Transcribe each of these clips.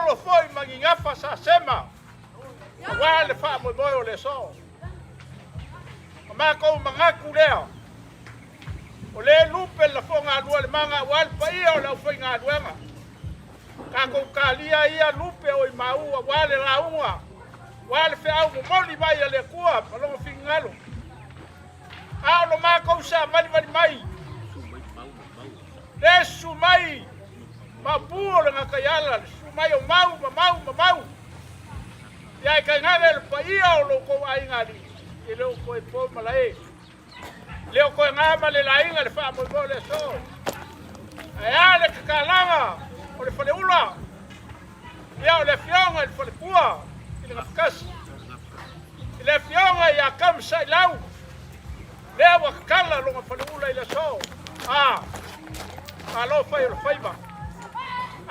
olo foi ma ni gafa sa sema aua le faamoemoe o le aso. O matou manatu lea, o lea e lupe le lafogalua i le maga aua le paia o le aufaigaluega. Tatou talia ia lupe o imau aua le lauga, aua le feau momoli mai a le Atua ma Lona finagalo. A o lo matou savalivali mai, le susu mai maopu o le gataiala, le susu mai o mau ma mau ma mau, ia ae tainane le paia o lo outou aiga alii, e le o toe po malae. Le o toe na ma le laina le faamoemoe o le aso. Ae a le tatalaga o le faleula, ia o le afioga i le faletua i le Gafatasi, i le afioga ia Kamasailau, lea ua tatala lona faleula i le aso. A, malo fai o le faiva.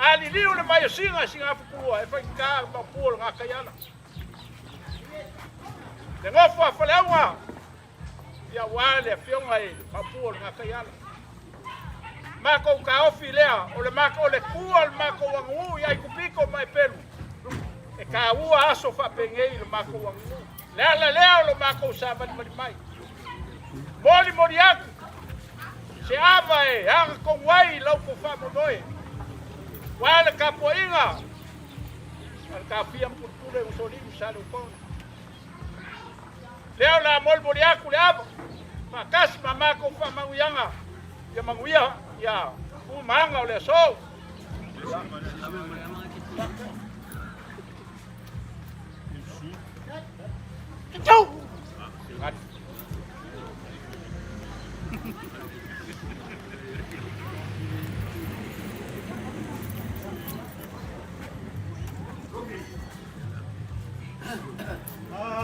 A liliu le maiosiga i Sigafutulua e faigata maopu o le gataiala. Le nofo a Faleauga, ia aua le afioga i le maopu o le gataiala. Matou taofi lea, o le matou, o le tua o le matou aganuu i Aikupito ma Epelu, e taua aso faapenei i le matou aganuu. Le ala lea o lo matou savalivali mai. Molimoli atu se ava e agatonu ai i la outou faamoemoe, aua le tapuaiga a le taofia ma pulepule Usoalii ma Saleupona. Lea o le a molimoli atu le ava faatasi ma matou faamanuiaga ia manuia ia tu ma aga o le aso.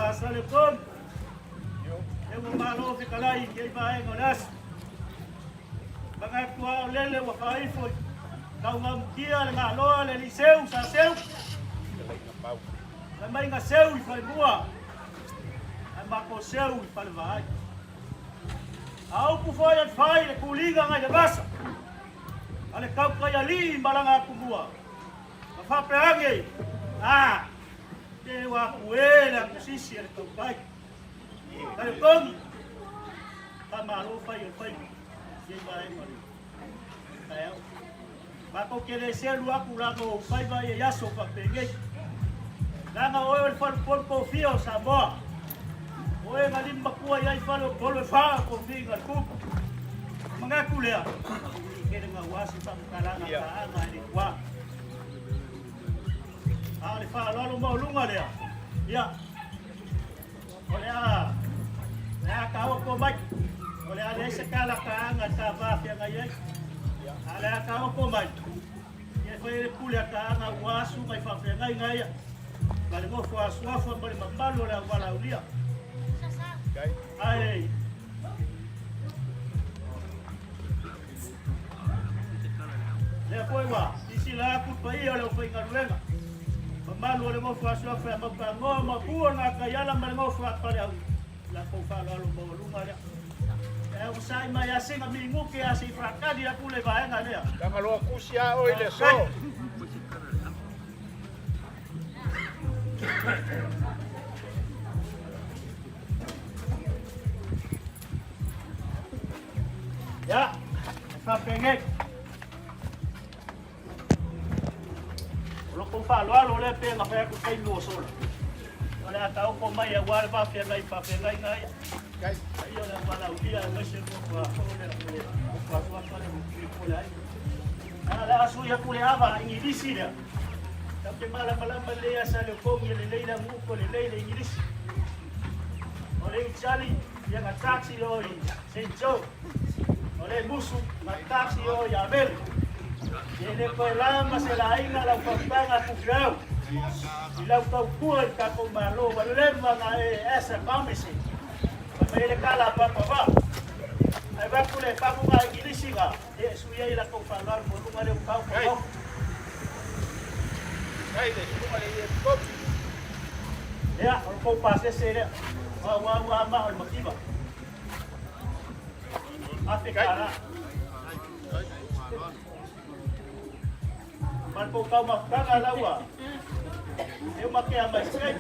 Assalamualaikum. E ua malo fetalai i kei vaega o le aso. Manatu lava o lele ua faaifo i taugamutia le galoa le alii seu sa seu. Fai mai na seu i falemua ae matou seu i falevaai. A upu foi e fai le tuliga nai le vasa a le tautai alii ma lana atumua. Ma faapea ane, A, te ua aku e le akusisi a le tautai. Kai o togi, faamalo fai o le faiva, i vaega o le taeao. Matou te le selu aku laga o ou faiva ia i aso faapenei. Leaga o oe o le falepolu tofia o Samoa. O oe na lima matua i ai fale o tolu e fa o tofiga a le tupu. Manatu lea, tele gaua se faamatalaga paaga e le tua. A o le faaaloalo maualuga lea, ia, o le a, le a taoto mai, o le a leai se tala paaga e ta va feagai ai. A o le a taoto mai, ia e fai ai le pule a taaga ua susuga i faafeagaiga ia, ma le nofo a suafa ma le mamalu o le auvalaaulia. Ae Lea foi ua silasila atu le paia o le aufaigaluega, mamalu o le nofo a Suafa ia Maupagoa ma Pua o Gataiala ma le nofo a Paleauga, latou faaaloalo maualuga lea. Ae ua sai mai lava sina minute lava se i faatali atu le vaega lea. Tagaloa tusi a oe i le aso. Ia, e faapenei. O lo kou faaaloalo lea pe na fai atu taimi ua sola. O le a taoto mai aua le faafeagai faafeagaiga ia. Ai o le valaaulia aemaise le nofo a le nofo a suafa le mo le aiga. A le a sui atu le ava Igilisi lea. Tatou te malamalama lelei ia Saleokogi e lelei le aguuko, lelei le Igilisi. O le Itali, ia na taxi o i St. Joe. O le musu, na taxi o i Avele. E le toe lama se laina lau fautaga tufeau. I lau tautua i le tatou Malo, ua leva na e esa promise. Fai mai le tala a Papa Va. Ae avatu le faguga Igilisi na, e sui ai la tou faaaloalo mo luga lea ua tau ko Kai le susuga le ie kopi. Lea, o le tou pasese lea. Ua ua ua ma o le mativa. Afe kala. Ma le tou taumafataga la ua e uma tea mai se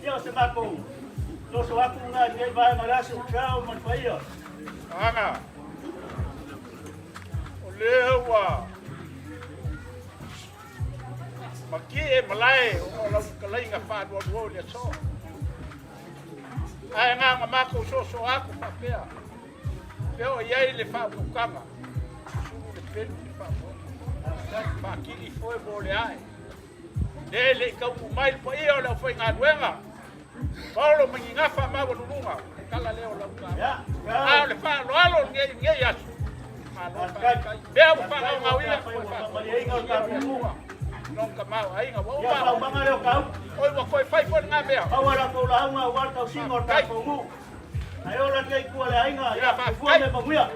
Ia o se matou toso atu lena i lenei vaega o le aso, sao ma le paia. Aga, o lea ua matie malae ona o lau fetalaiga faanoanoa i le aso. Ae na ona matou soso atu faapea, pea o i ai le faautautaga, sulu le pelu i le faamoemoe, faatili foe mo le ae. Lea e le i taunuu mai le paia o le aufaigaluega, Paolo ma ni gafa maualuluga, o le tala lea o lau taavale. A o le faaaloalo i lenei aso, malo faafetai. Mea ua faagaogaoina, toe faafetai. Lona tamaoaiga ua uma. Oi, ua toe fai foi lena mea. Pau a latou lauga aua le tausiga o le tatou nuu. Ae ola lenei itu a le aiga, ia soifua mea manuia.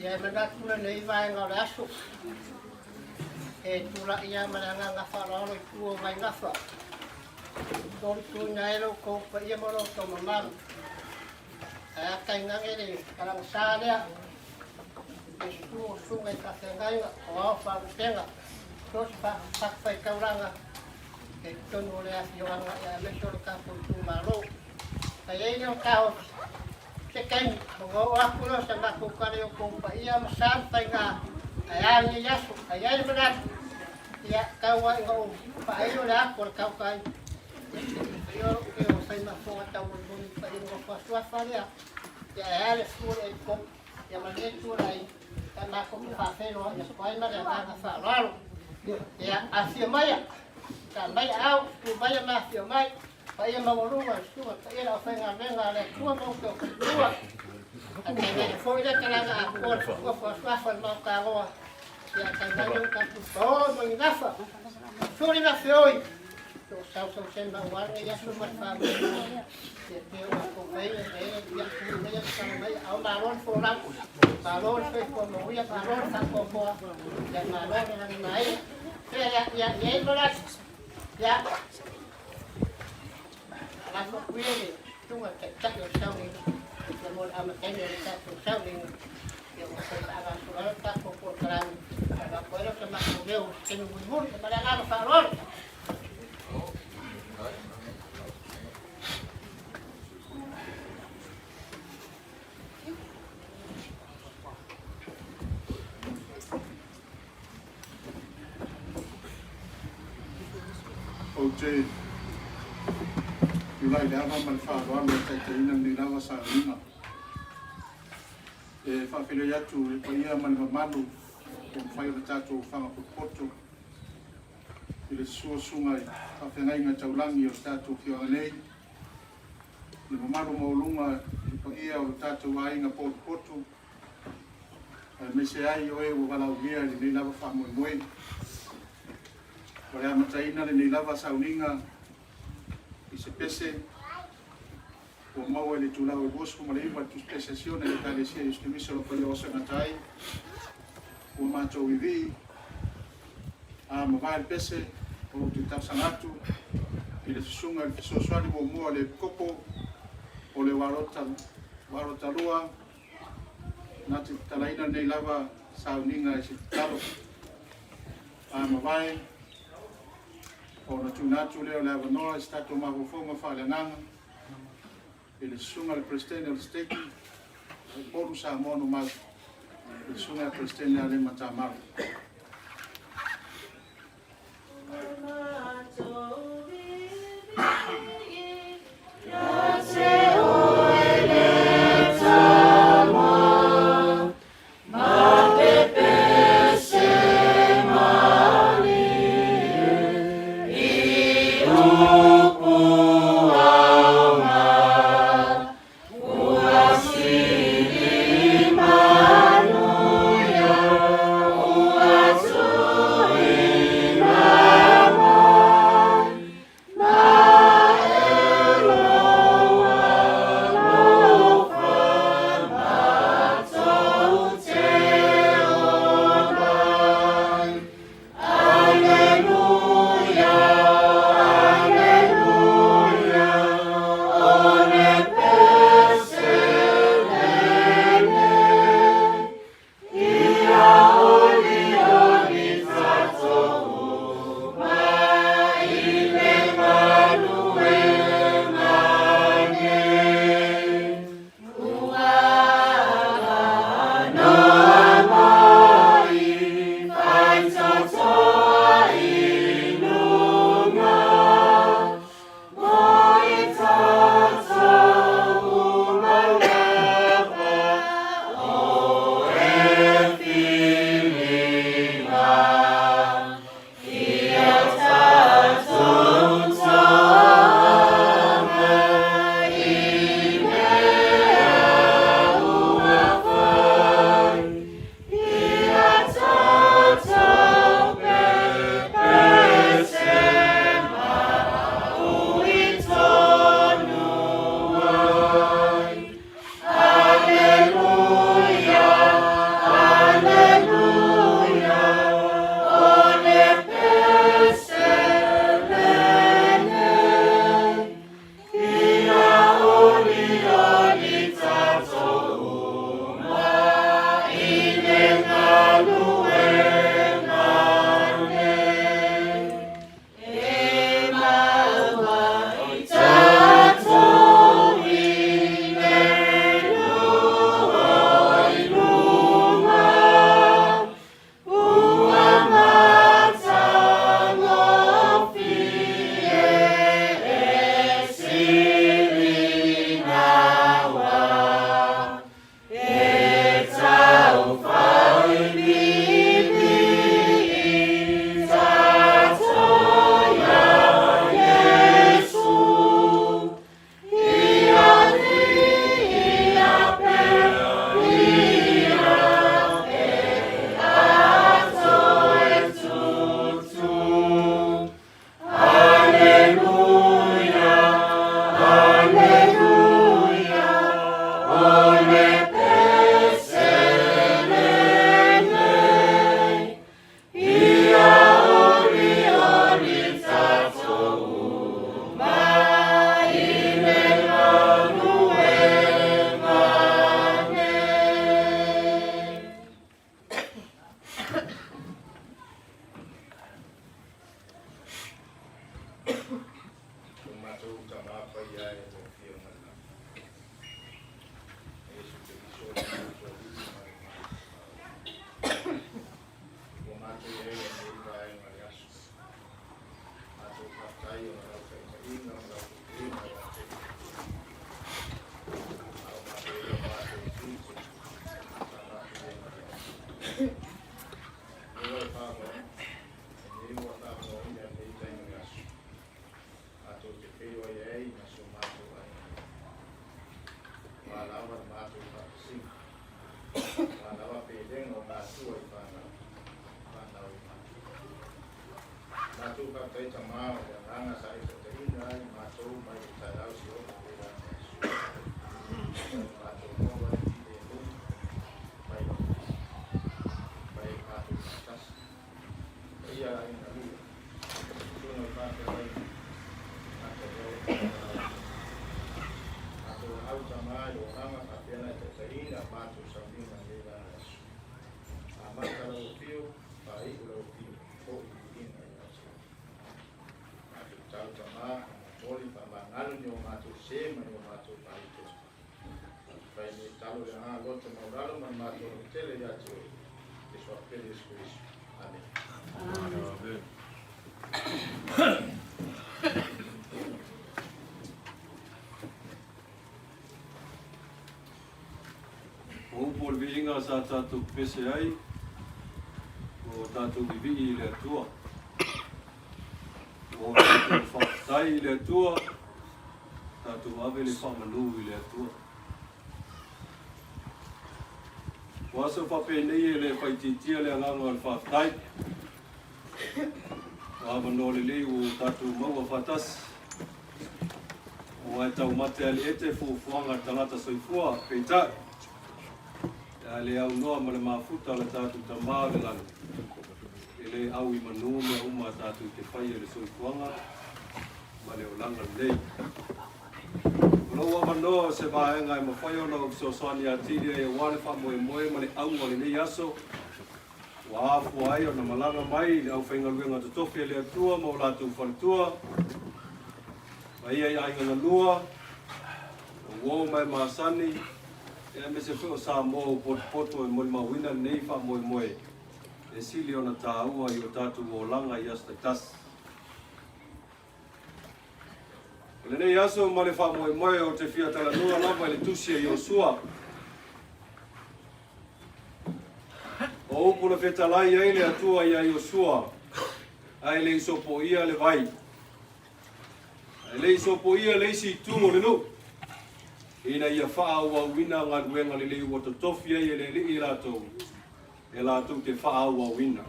Ia e manatu lenei vaega o le aso e tulai lava ma le agaga faaaloalo i tua o Vaingafa e tolituina ai lo outou paia ma lo outou mamalu. Ae a tainane le talagasa lea i le susu o susuga i faafeagaiga o ao faalupega so o se fatafaitaulaga i totonu o le afioaga aemaise o le tatou itumalo. Sa i ai lea o taofi se taimi ona oo atu lea o sa matou tala i outou paia ma sa ma faiga ae a lenei aso. Ae i ai le manatu, ia tau lava ina ou faailo le atu a le tautai, ia o lou fai ma fofoga taumolimoli i paia nofo asuafa lea, ia ae a le susu o le Epikopo, ia ma lenei itu o le aiga, ia matou te faafeiloai atu ai ma le agaga faaaloalo. Ia afifio maia, ta mai aao, tu maia ma afifio mai, paia maualuga i susuga paia le aufaigaluega a le Atua ma outou faletua. Ae tainane foi le talaga atoa le nofo asuafa i le Maota Ia tainane o tatou paolo ma ni gafa, suli ma feoi, o sausausema aua lenei aso ma le faamoemoe. Ia pei o matou faiga e ia tuli mai tatalo mai ao malo le folau, malo le soifua manuia, malo le faatoatoa, ia malo le lagimāia. Ia ia ia ia i manatu, ia lafo atu ia le susuga taitai o le sauniga, ia mo le amataina o le tatou sauniga. Ia ua toe faagasolo ai le tatou polokalame e avatu ai lea o se matou leo i se taimi mulimuli. Ma le agaga faaaloalo. Ou te tulai i le ava ma le faaaloalo e taitaiina lenei lava sauniga. E faafeiloai atu i le paia ma le mamalu ua mafai ona tatou fagapotopoto i le susu o susuga i faafeagaiga taulagi o le tatou afioaga nei, le mamalu maualuga i le paia o le tatou aiga potopoto, aemaise ai o e ua valaaulia i lenei lava faamoemoe. O le amataina lenei lava sauniga i se pese ua maua i le itulau e 29 i le Tusi Pese a Siona i le Ekalesia Iesu Keriso o lo o Paia Oso e gata ai, ua matou vivii a mavae le pese, ou te talosaga atu i le susuga i le fesoasoani muamua a le Epikopo o le Uarotalua na te tatalaina lenei lava sauniga i se tatalo. A mavae, ona tuuina atu lea o le avanoa i se tatou mafaufauga faaleagaga i le susuga i le Peresetene o le Seketi o Upolu Samoa Nomau, le susuga i le Peresetene Alema Tamaro. Ua e faamoemoe, lenei ua faamoemoeina i lenei taimi o le aso. Matou te feiloai ai ma so matou aiga nei. Ua lava le matou faatasiga. Ua lava pelega o matua i fanau, fanau i matua. Matou faafetai Tama o le agaga sa e taitaiina ai matou mai le taeao seia oo i lenei aso. Ua matou maua ai le filemu mai lau Ofisa. Fai ai matou faatasi. Paia aiga galue. Susuga i faafeagaiga. Tagata lea ua faamalamalama. Matou laau Tama i lou agaga faapea na e taitaiina matou sauniga i lenei vaega aso. Amata lau afio, faaiu lau afio, foi le viiga ia te oe. Matou tatalo Tama, faamomoli, faamagalo ni o matou se ma ni o matou faaitu. Fai nei talo le agaga loto maulalo ma le matou lototele ia te oe, i le Suafa Pele Iesu Keriso. Amene. Amen. O upu o le viiga sa tatou pepese ai, ua tatou vivii i le Atua. Ua tatou faafetai i le Atua, tatou ave le faamanu i le Atua. O aso faapenei e le faaitiitia le agaga o le faafetai. O avanoa lelei ua tatou maua faatasi. Aua e taumate a le ete fuafuaga a le tagata soifua, peitai, e a le aunoa ma le mafuta o le tatou Tama o le lagi, e le au i manu mea uma a tatou te faia i le soifuaga ma le olaga lenei. O lou avanoa o se vaega e mafai ona ou fesoasoani atili ai aua le faamoemoe ma le auga o lenei aso, ua afua ai ona malaga mai le aufaigaluega totofi a le Atua ma o latou faletua, paia i aiga galua, o uo ma e masani, aemaise foi o Samoa ua potopoto e molimauina lenei faamoemoe e sili ona taua i o tatou olaga i aso taitasi. O lenei aso ma le faamoemoe ou te fia talanoa lava i le tusi a Iosua. O upu na fetalai ai le Atua iā Iosua, ae le i sopoia le vai. Ae le i sopoia le isi itu o le nuu, ina ia faaauauina galuega lelei ua totofi ai e le Alii latou, e latou te faaauauina.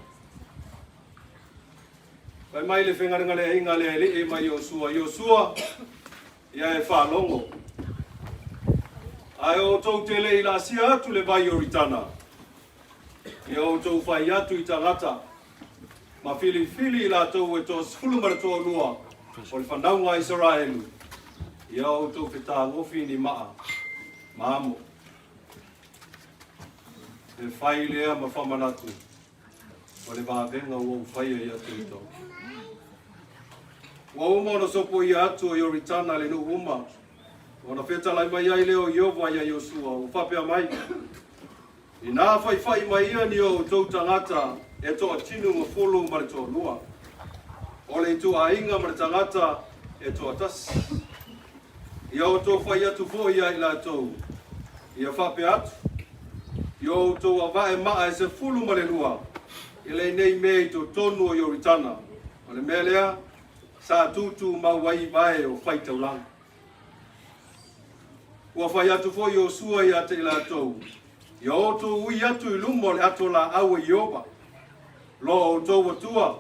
Fai mai le fegalegaleaiga a le Alii mai Iosua, Iosua, ia e faalogo. Ae outou te le i laasia atu le vai Ioritana, ia outou fai atu i tagata, ma filifili i latou e toasefulu ma le toalua o le fanauga a Isaraelu, ia outou fetagofi i ni maa ma amo. E fai lea ma famanatu o le vavega ua ou faia ia te outou. Ua uma ona sopoia atu o Ioritana le nuu uma, ona fetalai mai ai lea o Ieova iā Iosua, ua faapea mai, Inā faifai mai ia ni o outou tagata e toatinu ma fulu ma le toalua, o le ituaiga ma le tagata e toatasi. Ia outou fai atu foi ia i latou, ia faapea atu, I o outou avae maa e 12 i lenei mea i totonu o Ioritana, o le mea lea sa tutumau ai vae o faitaulaga. Ua fai atu foi Iosua ia te i latou, Ia outou ui atu i luma o le ato laau a Ieova, lo outou Atua,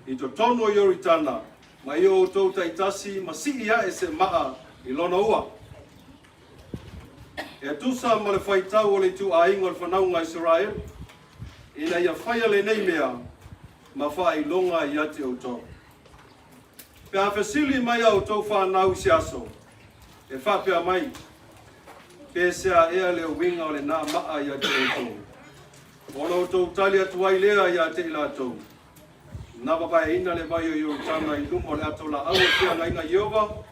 i totonu o Ioritana, ma ia outou taitasi ma sii ae se maa i lona ua. E tusa ma le faitau o le ituaiga o le fanauga a Isaraelu, ina ia faia lenei mea ma faailoga ia te outou. Pe a fesili mai a outou fanau i se aso, e faapea mai, Pe sea ea le uiga o lena maa ia te outou? Ona outou tali atu ai lea ia te i latou, Na vavaeina le vai o Ioritana i luma o le ato laau o feagaiga Ieova,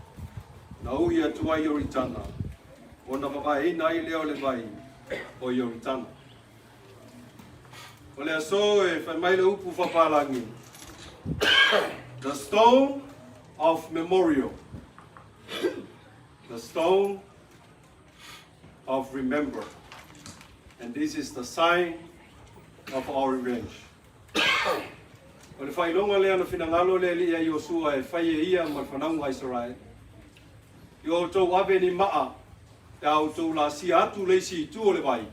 na ui atu ai Ioritana, ona vavaeina ai lea o le vai o Ioritana. O le aso e fai mai le upu faapalangi, The stone of memorial. The stone of remember. And this is the sign of our revenge. O le faailoga lea na finagalo le Alii ia Iosua e fai e ia ma le fanauga a Isaraele. I o outou ave ni maa pe a outou laasia atu le isi itu o le vai,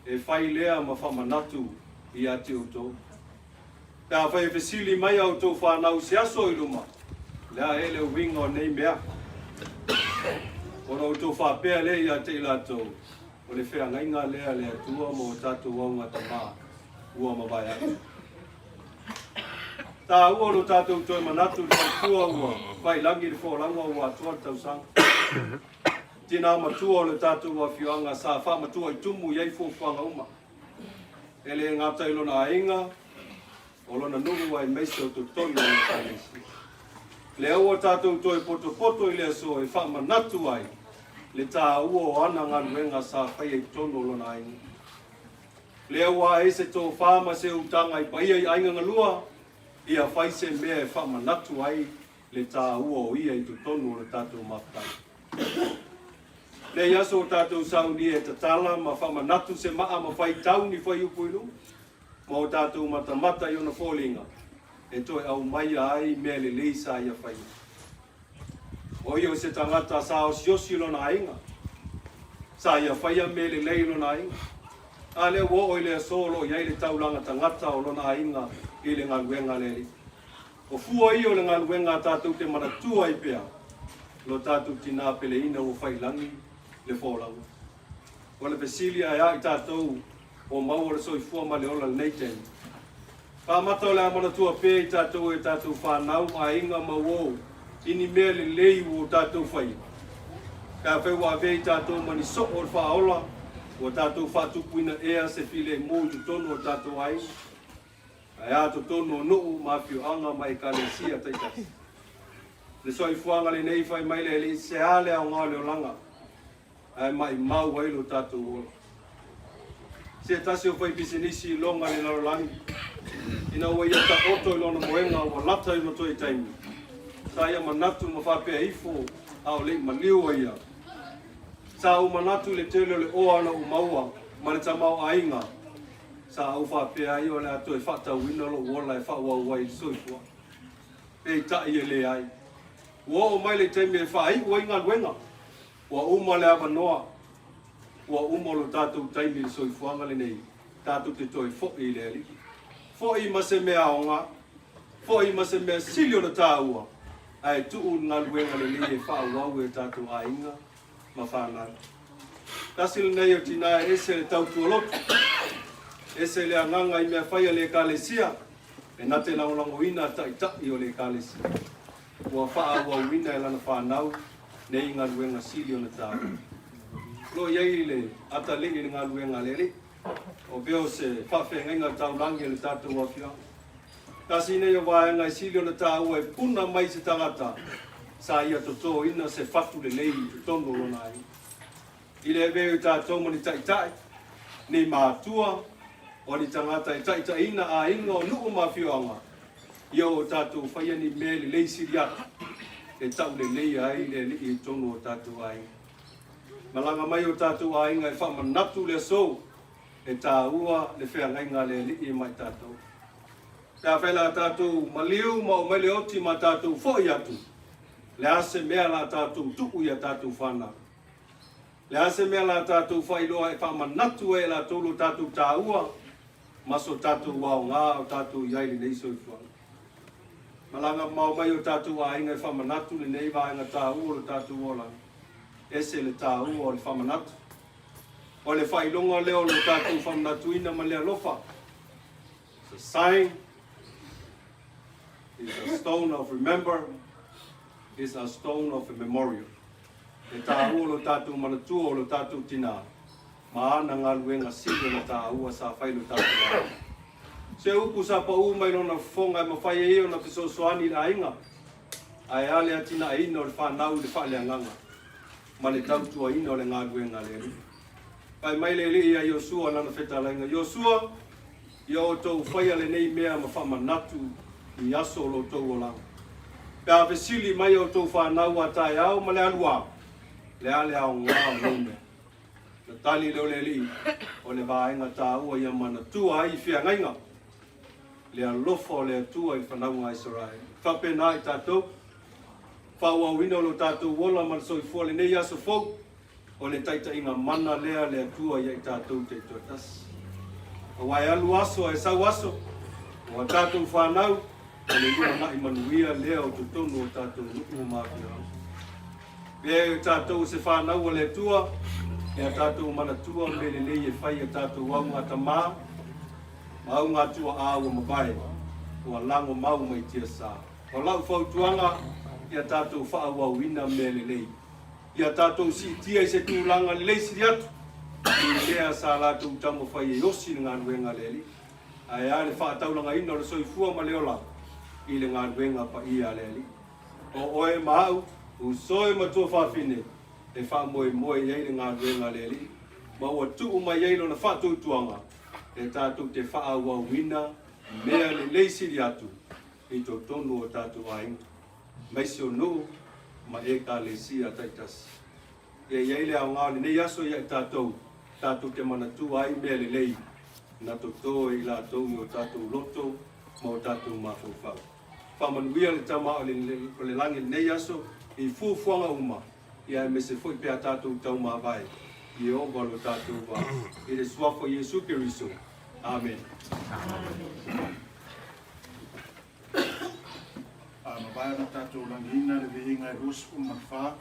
e fai lea ma faamanatu ia te outou. Pe afai e fesili mai a outou fanau i se aso i luma, le a ea le uiga o nei mea? Ona outou faapea lea ia te i latou, O le feagaiga lea a le Atua ma o tatou augatama ua mavae atu. Taua lo tatou toe manatu i le faletua ua faiilagi le folauga ua atoa le tausaga. Tina matua o le tatou afioaga sa faamatua i tumu i ai fuafuaga uma. E le gata i lona aiga, o lona nuu aemaise o totonu o le Ekalesia. Lea ua tatou toe potopoto i le aso e faamanatu ai le taua o ana galuega sa faia i totonu o lona aiga. Lea ua ae se tofa ma se utaga i paia i aiga galua, ia fai se mea e faamanatu ai le taua o ia i totonu o le tatou mafutaga. Nei aso o tatou saunia e tatala ma faamanatu se maa ma faitau ni fuaiupu i luga, ma o tatou matamata i ona foliga e toe aumaia ai mea lelei sa ia faia. O ia o se tagata sa osiosi lona aiga, sa ia faia mea lelei i lona aiga, a lea ua oo i le aso o lo o i ai le taulaga tagata o lona aiga i le galuega a le Alii. O fua ia o le galuega a tatou te manatua ai pea lo tatou tinā peleina ua fai i lagi le folauga. O le fesili ae a i tatou ua maua le soifua ma le ola i lenei taimi? Faamata o le a manatua pea i tatou e tatou fanau, aiga ma uo i ni mea lelei ua o tatou faia? Pe afai ua avea i tatou ma ni soo o le faaola, ua tatou faatupuina ea se filemu i totonu o tatou aiga? Ae a totonu o nuu ma afioaga ma ekalesia taitasi? Le soifuaga lenei fai mai le Alii, se a le aoga o le olaga? ae maimau ai lo tatou ola. Se tasi o faipisinisi i loga i le lalolagi, ina ua ia taoto i lona moega ua lata i lona toe taimi, sa ia manatu ma faapea ifo a o le i maliu ai ia. Sa ou manatu i le tele o le oa na ou maua ma le tamaoaiga, sa ou faapea ai o le a toe faatauina lou ola e faaauau ai i le soifua. Peitai e leai. Ua oo mai le taimi e faaiu ai galuega. Ua uma le avanoa, ua uma lo tatou taimi i le soifuaga lenei, tatou te toe foi i le Alii. Foi ma se mea aoga, foi ma se mea sili ona taua, ae tuu le galuega lelei e faaauau e o tatou aiga ma fanau. Tasi lenei o tina e ese le tautua lotu, ese le agaga i mea fai a le Ekalesia, e na te lagolagoina taitai o le Ekalesia. Ua faaauauina e lana fanau nei galuega sili ona taua. O lo o i ai le atalii i le galuega a le Alii, o mea o se faafeagaiga taulagi a le tatou afioaga. Tasi nei o vaega e sili ona taua e puna mai se tagata sa ia totoina se fatu lelei i totonu o lona aiga. I le avea o tatou ma ni taitai, ni matua, o ni tagata e taitaiina aiga o nuu ma afioaga, ia o tatou faia ni mea lelei sili atu e tau leleia ai le Alii i totonu o tatou aiga. Malaga mai o tatou aiga e faamanatu le aso e taua le feagaiga a le Alii ma i tatou. Pe afai la tatou maliu ma oo mai le oti ma tatou foi atu, le a se mea la tatou tuu ia tatou fanau? Le a se mea la tatou faailoa e faamanatu ai e latou lo tatou taua ma so tatou aoga o tatou i ai i lenei soifuaga? Malaga mamao mai o tatou aiga e faamanatu lenei vaega taua o lo tatou olaga. Ese le taua o le faamanatu. O le faailoga lea o lo tatou faamanatuina ma le alofa. It's a sign. It's a stone of remember. It's a stone of a memorial. E taua lo tatou manatua o lo tatou tina ma ana galuega sili ona taua sa fai lo tatou aiga. Se upu sa pau mai lona fofoga e mafai ai ona fesoasoani i le aiga, ae a le atinaeina o le fanau i le faaleagaga ma le tautuaina o le galuega a le Alii. Fai mai le Alii ia Iosua lana fetalaiga, Iosua, Ia outou faia lenei mea ma faamanatu i aso o lo outou olaga. Pe a fesili mai a outou fanau a taeao ma le aluā, le a le aoga o nei mea? Ona tali lea o le Alii, O le vaega taua ia manatua ai i feagaiga le alofa o le Atua i le fanauga a Isaraele. E faapena i tatou, faaauauina o lo tatou ola ma le soifua lenei aso fou, o le taitaiga mana lea a le Atua ia i tatou taitoatasi. Aua e alu aso ae sau aso, o a tatou fanau, o le lumanai manuia lea o totonu o tatou nuu ma afioaga. Pea e o tatou o se fanau a le Atua, e a tatou manatua mea lelei e fai a tatou augatamā ma augatuaā ua mavae, ua lago mau mai tiasa. O lau fautuaga, ia tatou faaauauina mea lelei. Ia tatou siitia i se tulaga lelei sili atu i mea sa latou taumafai e osi le galuega a le Alii, ae a le faataulagaina o le soifua ma le ola i le galuega paia a le Alii. O oe ma au, uso e matua fafine, e faamoemoe i ai le galuega a le Alii, ma ua tuu mai ai Lona faatuatuaga e tatou te faaauauina mea lelei sili atu i totonu o tatou aiga, aemaise o nuu ma Ekalesia taitasi. Ia i ai le aoga o lenei aso ia i tatou, tatou te manatua ai mea lelei na toto e i latou i o tatou loto ma o tatou mafaufau. Faamanuia le Tama o le Lagi i lenei aso i fuafuaga uma, ia aemaise foi pe a tatou taumavae i Ieova lo tatou va, i le Suafa o Iesu Keriso. Amene. A mavae ona tatou lagiina le viiga e 24,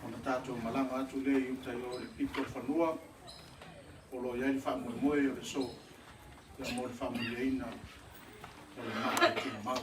ona tatou malaga atu lea i uta i o i le pito o le fanua o lo o i ai le faamoemoe o le aso ia mo le faamanuiaina o le maa e tumau.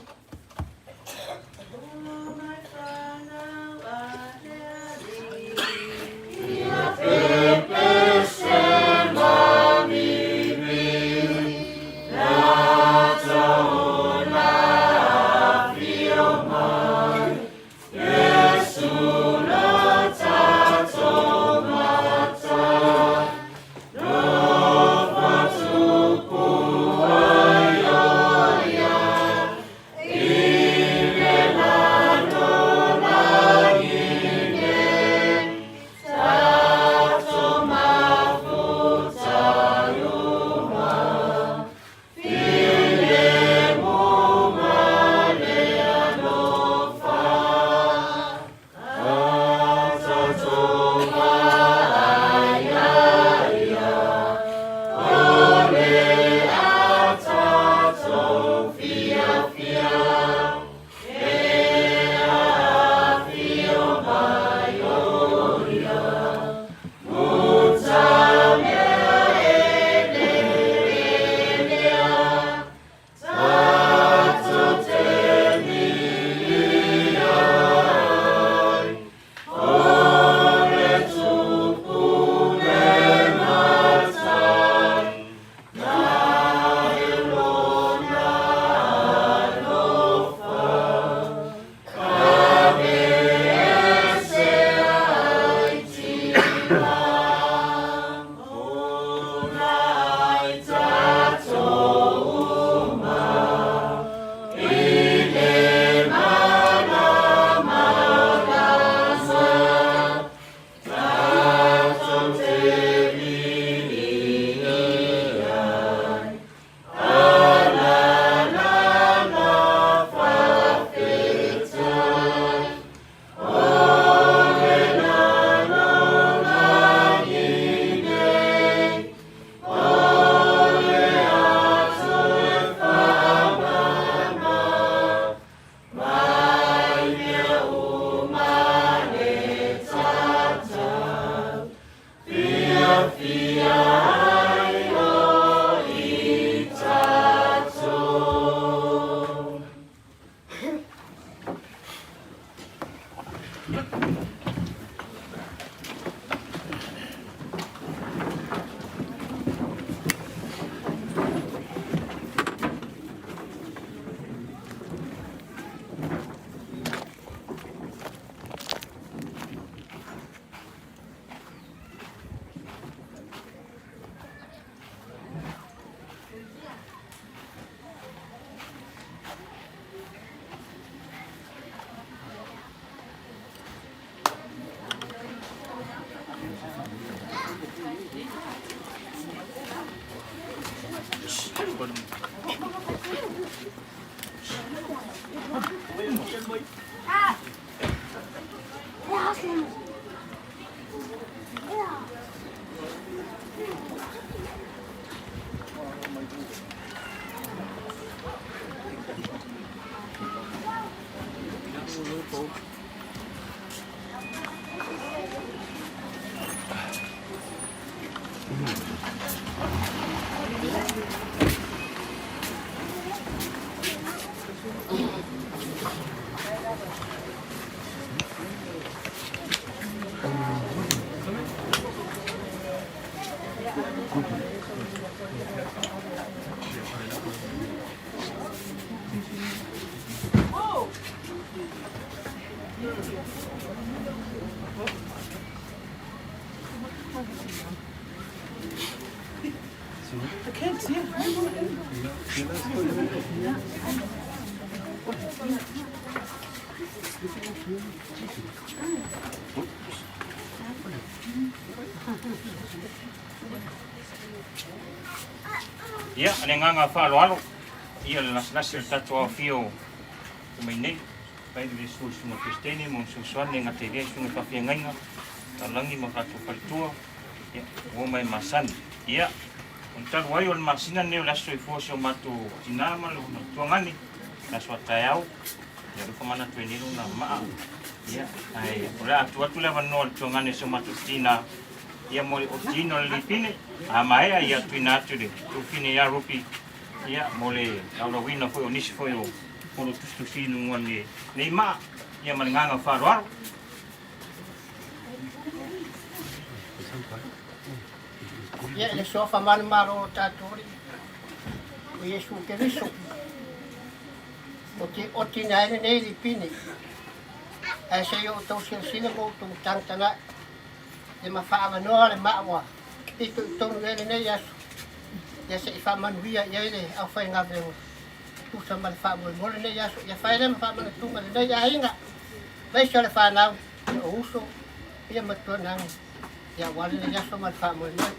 Ia, le agaga faaaloalo, ia le lasilasi o le tatou aofia o mai nei, fai le susu i susuga Peresetene mo fesoasoani e gata i lea i susuga i faafeagaiga, lalagi ma tatou faletua, ia, ua mai masani. Ia, o le talu ai o le masina lenei o le aso soifua o si o matou tina ma lona tuagane, le aso a taeao, ia alofa manatu ai nei lona maa. Ia, ae o le a tuu atu le avanoa i le tuagane o si o matou tina, ia mo le otiina o le lipine, a maea ia tuuina atu i le tuafafine ia Ruby, ia mo le laulauina foi o nisi foi o polo tusitusi i luga o lenei maa, ia ma le agaga faaaloalo. Ia, i le suafa manumalo o tatou Alii, o Iesu Keriso, ou te otina ai lenei lipine, ae se i outou silasila ma outou tagatagai, le ma faaavanoa le maa ua pito i tonu i ai lenei aso, ia se i faamanuia i ai le aufaigaluega tusa ma le faamoemoe lenei aso. Ia fai lea ma faamanatuga lenei aiga, aemaise o le fanau, ia o uso, ia matuananu, ia aua lenei aso ma le faamoemoe.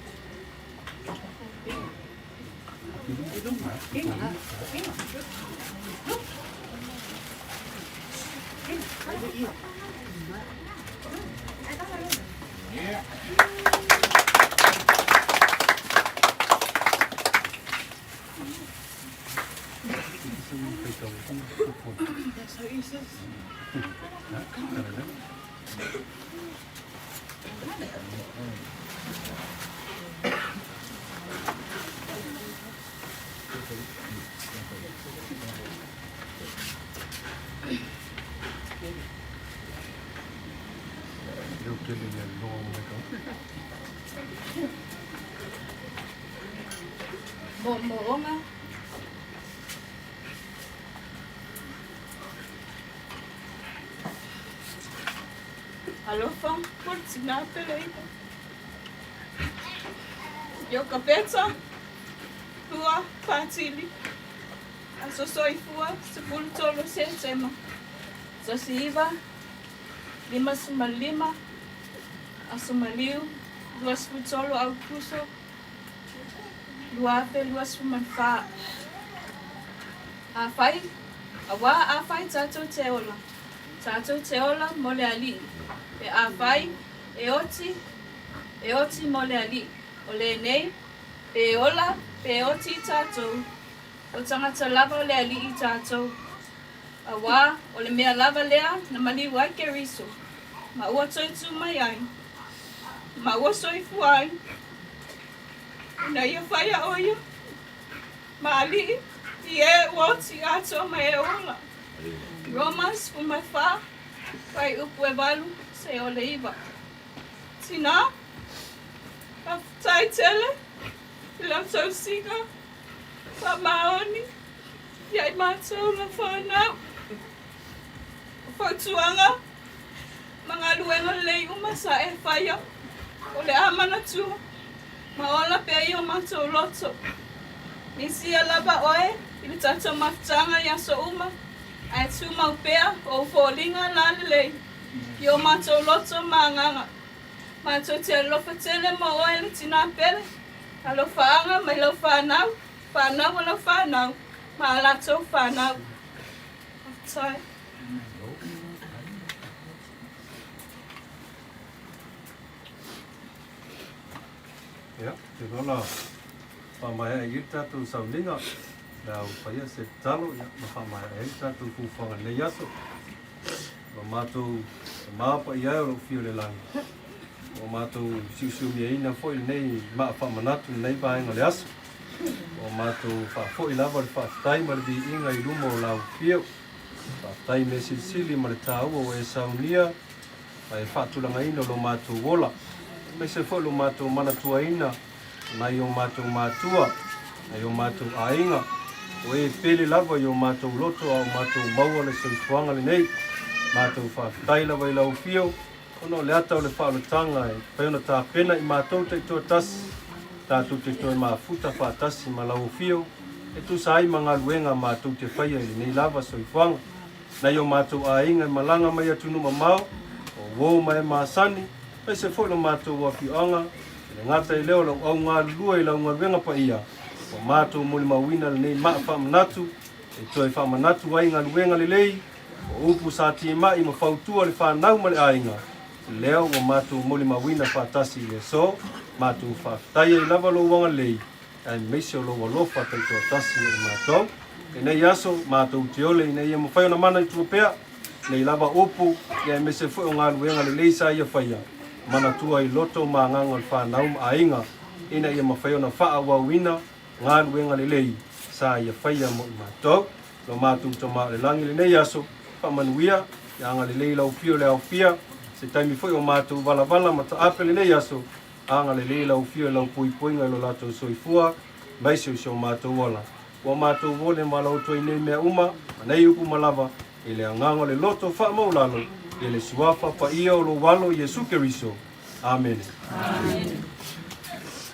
Moomooga. Alofa mo le tina pele iho. Iokapeta, lua Patili, aso soifua 13 Setema, 1955, aso maliu 23 Aokuso 2024. Afai, auā afai tatou te ola, tatou te ola mo le Alii, pe afai e oti, e oti mo le Alii, o lenei, pe ola, pe oti tatou, o tagata lava o le Alii tatou. Auā, o le mea lava lea na maliu ai Keriso, ma ua toe tū mai ai, ma ua soifua ai, ina ia whaia o ia, ma alii, i e ua oti atoa ma e ola. Roma 14, fuaiupu e 8 seia o le 9. Tinā, faafetai tele i lau tausiga faamaoni ia i matou ma fanau. O fautuaga ma galuega lelei uma sa e faia, o le a manatua ma ola pea i o matou loto. Misia lava oe i le tatou mafutaga i aso uma, ae tumau pea ou foliga lalelei i o matou loto ma agaga. Matou te alofa tele mo oe le tina pele, alofaaga mai lau fanau. Fanau a lau fanau ma a latou fanau. Faafetai. Ia, te lola whaamaea i le tātou sauniga, le au paia se tatalo, ia, ma whaamaea ai le tātou fuafuaga nei aso. Ua matou mapa i ai o lou fio le langi. Ua matou siusiumiaina foi lenei maa faamanatu lenei vaega o le aso. Ua matou faafoi lava le faafetai ma le viiga i luma o lau fio. Faafetai mea silisili ma le taua ua e saunia ma e faatulagaina o lo matou ola. Aemaise foi lo matou manatuaina nai o matou matua, nai o matou aiga, o e pele lava i o matou loto a o matou maua le soifuaga lenei. Matou faafetai lava i lau afio, ona o le ata o le faaolataga e mafai ona tapena i matou taitoatasi, tatou te toe mafuta faatasi ma lau afio e tusa ai ma galuega matou te faia i lenei lava soifuaga. Nai o matou aiga e malaga mai atunuu mamao, o uo ma e masani, aemaise foi lo matou afioaga, e le gata i lea o lau au galulue i lau galuega paia, ua matou molimauina lenei maa faamanatu e toe faamanatu ai galuega lelei, o upu sa timai ma fautua le fanau ma le aiga, lea ua matou molimauina faatasi i le aso, matou faafetai ai lava lou agalelei, aemaise o lou alofa taitoatasi ia i matou. Lenei aso, matou te ole ina ia mafai ona manatua pea nei lava upu, ia aemaise foi o galuega lelei sa ia faia, manatua i loto ma agaga o le fanau ma aiga, ina ia mafai ona faaauauina galuega lelei sa ia faia mo i matou. Lo matou Tama o le Lagi lenei aso, faamanuia, ia agalelei lau afio i le aofia, se taimi foi o matou valavala ma taape lenei aso, Agalelei lau afio i lau poipoiga i lo latou soifua, aemaise o si o matou ola. Ua matou vole ma la outou i nei mea uma, ma nei upu ma lava, i le agaga o le loto faamaulalo, i le Suafa paia o lou Alo Iesu Keriso. Amene.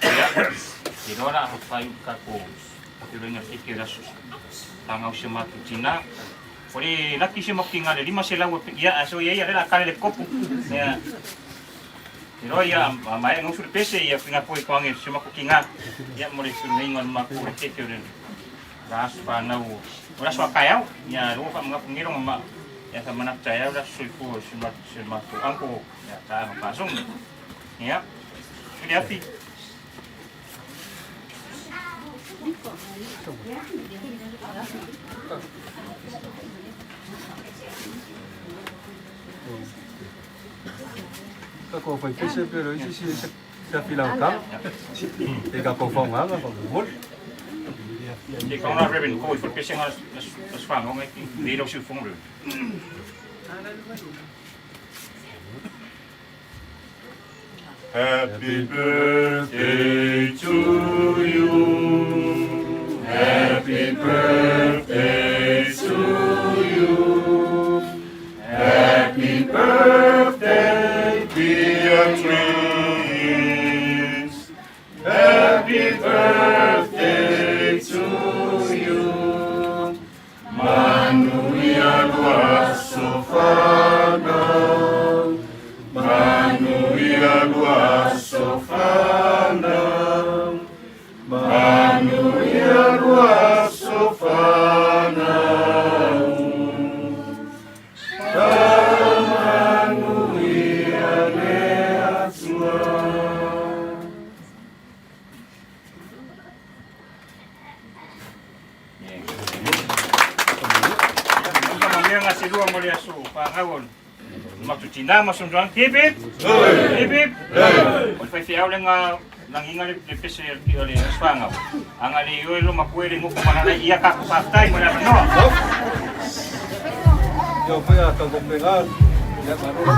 Ia, iloa la a fai tatou feloiga keke o le aso pagau si o matou tina. O le laki si o matou tina le 500 ia aso ia ia le la kale le kopu. Ia Iloa ia a maea gausu le pese ia finga foi koange si o matou tina. Ia mo le feloiga o le matou le keke o le la aso fanau o le aso a taeao. Ia loa faamanatu nei longa ma ia faamanatu taeao le aso soifua o si o matou uncle ia Taaga Pasogi. Ia, le afi. Ka ko fai pese pero isi si se se afila ka. E ka ko fa nganga pa mo. Ke ka ona Reverend ko i fai pese nga las whango ngai ki le rau siu fongo Reverend. Happy birthday to you. Happy birthday to you. Happy birthday, dear Beatrice. Happy birthday to you. Manuia lua sofanau. Manuia lua sofanau. Manuia lua sofanau. Faamanuia le Atua. Faamanuia gaselua mo le aso fanau o le matou tina ma sona Hip hip! Hip hip! O le faifeau le nga lagiga le pese o le aso fanau. Aga le ioe lo makue le nofo malala ia tatou faafetai mo le avanoa. Yo fui a Tautopegal. Ya, malo lo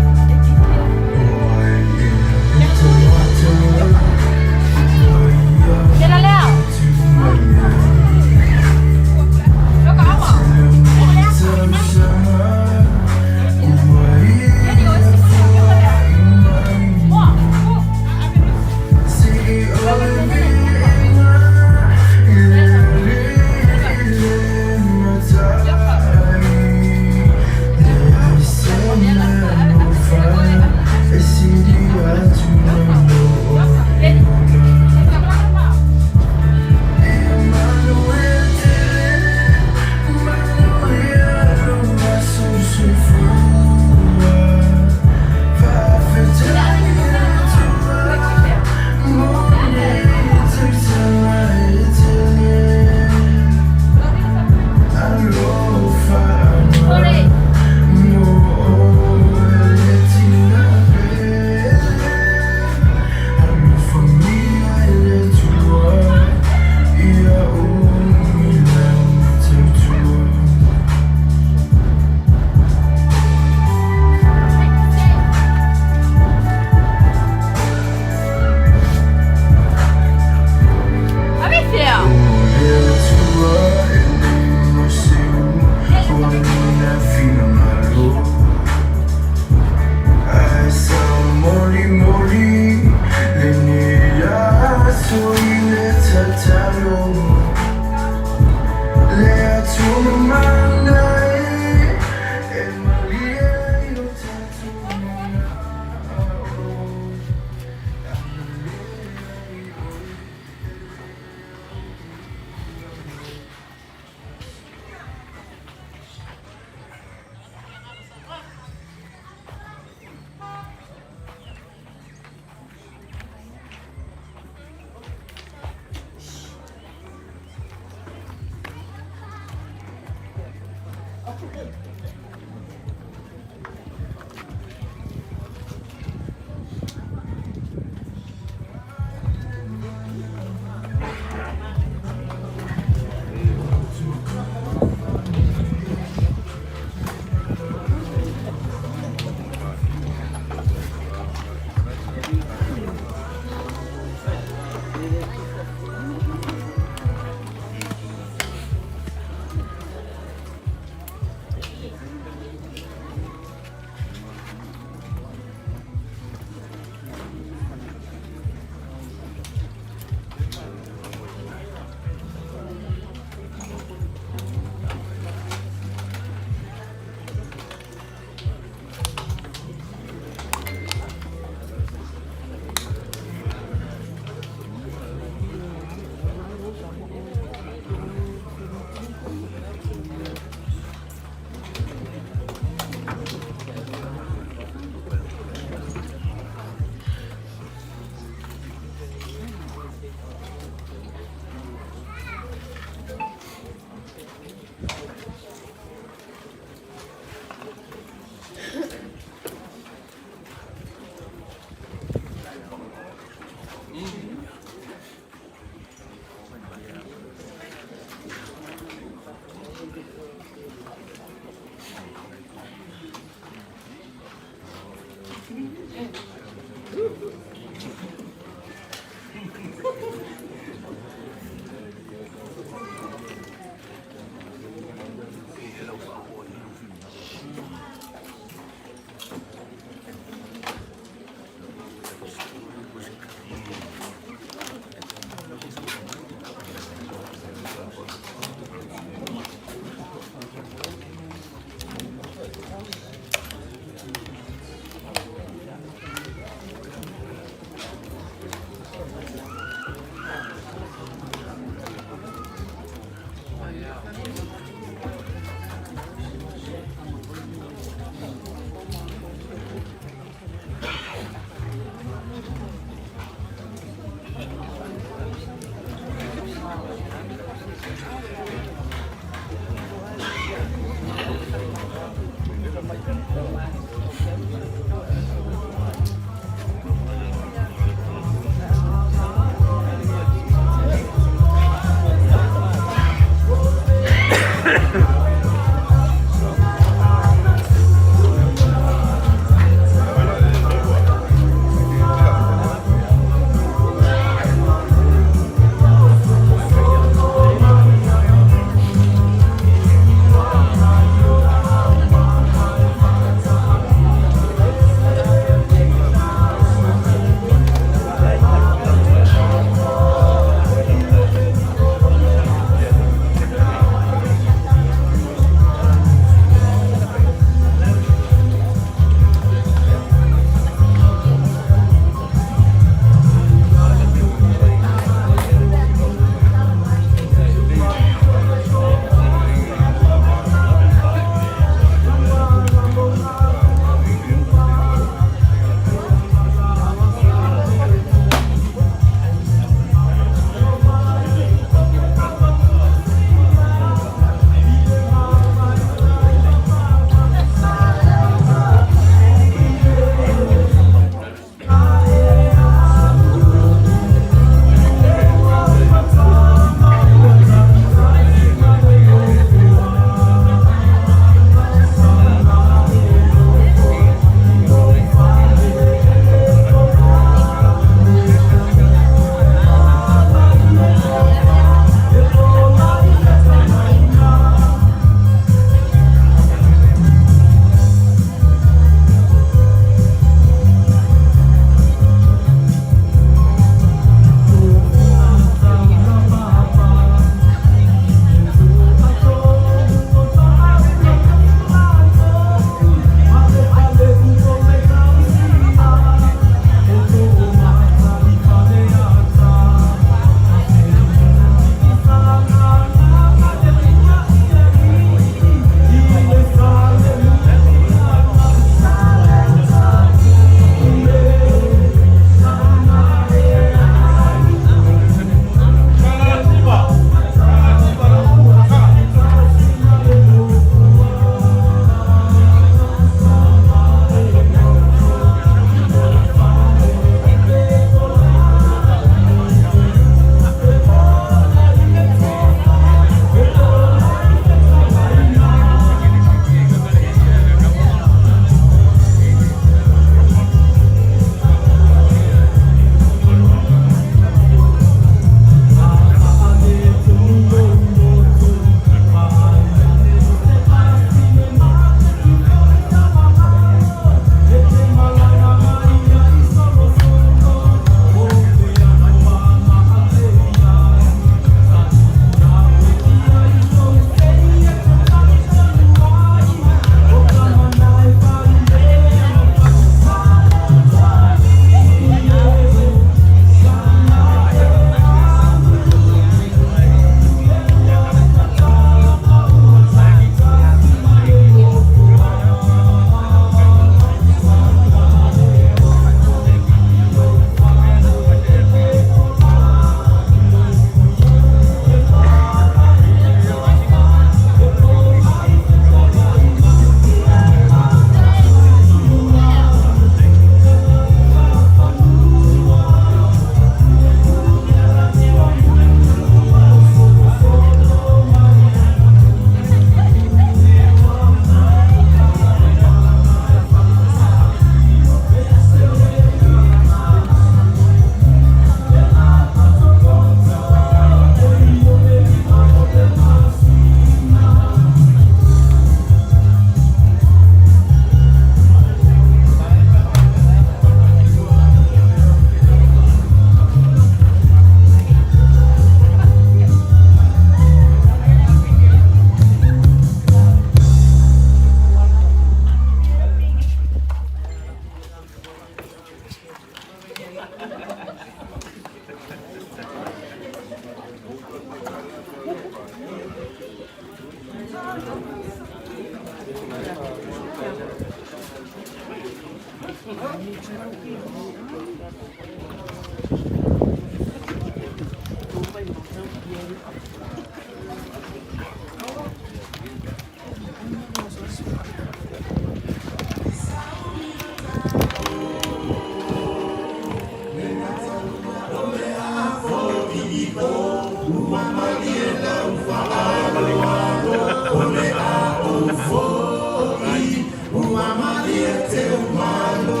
Ua malie lau faaaloalo O le a ou fo'i Ua malie Teumalo.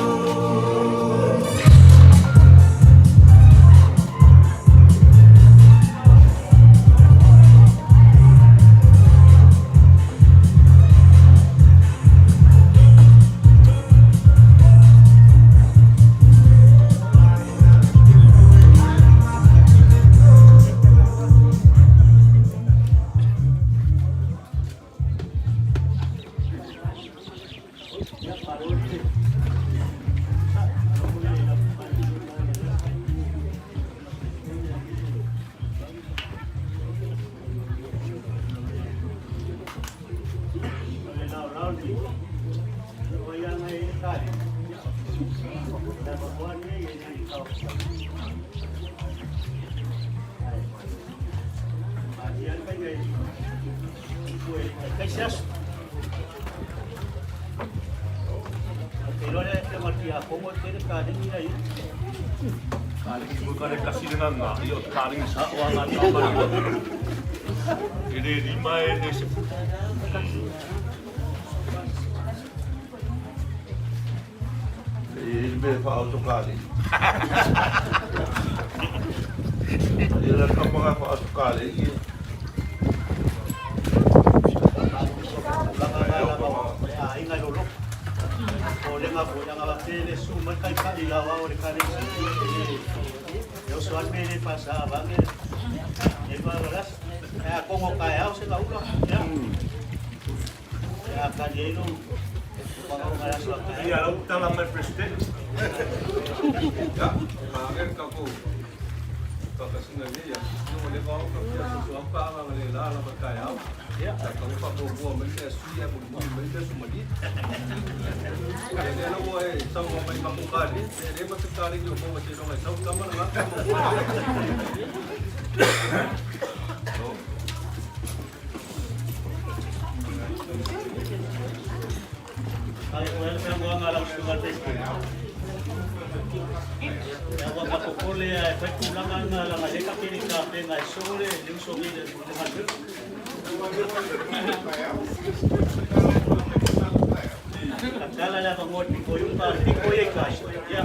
E le lima e le se E i le mea wha-autokari. E la kamanga wha-autokari i. Aiga lolo. O le nga foi anga tele su mai kai kai la wa o le kale e o so al mele pasa vange e pa ras e a kongo kai au se la ula ya e a kali lo Ia lau tala mai president. Ya, ma ka ko. Ka ka singa ni ya. No le ba ka ya so so pa nga le la la ba ka ya. Ya, ka ko pa ko mo me se su ya mo mo me se su ma ni. Le le lo mo e sa mo mai ma ko ka ni. Le le ma se ka ni ko mo se no mai sa ka ma la ka mo. Ai o le nga nga la su nga te Ya wa ka kokole e fai tulaga nga la nga leka pili ka pe nga sole le uso ni le le nga Tala la bangot ko yung pa ko ye ka ya.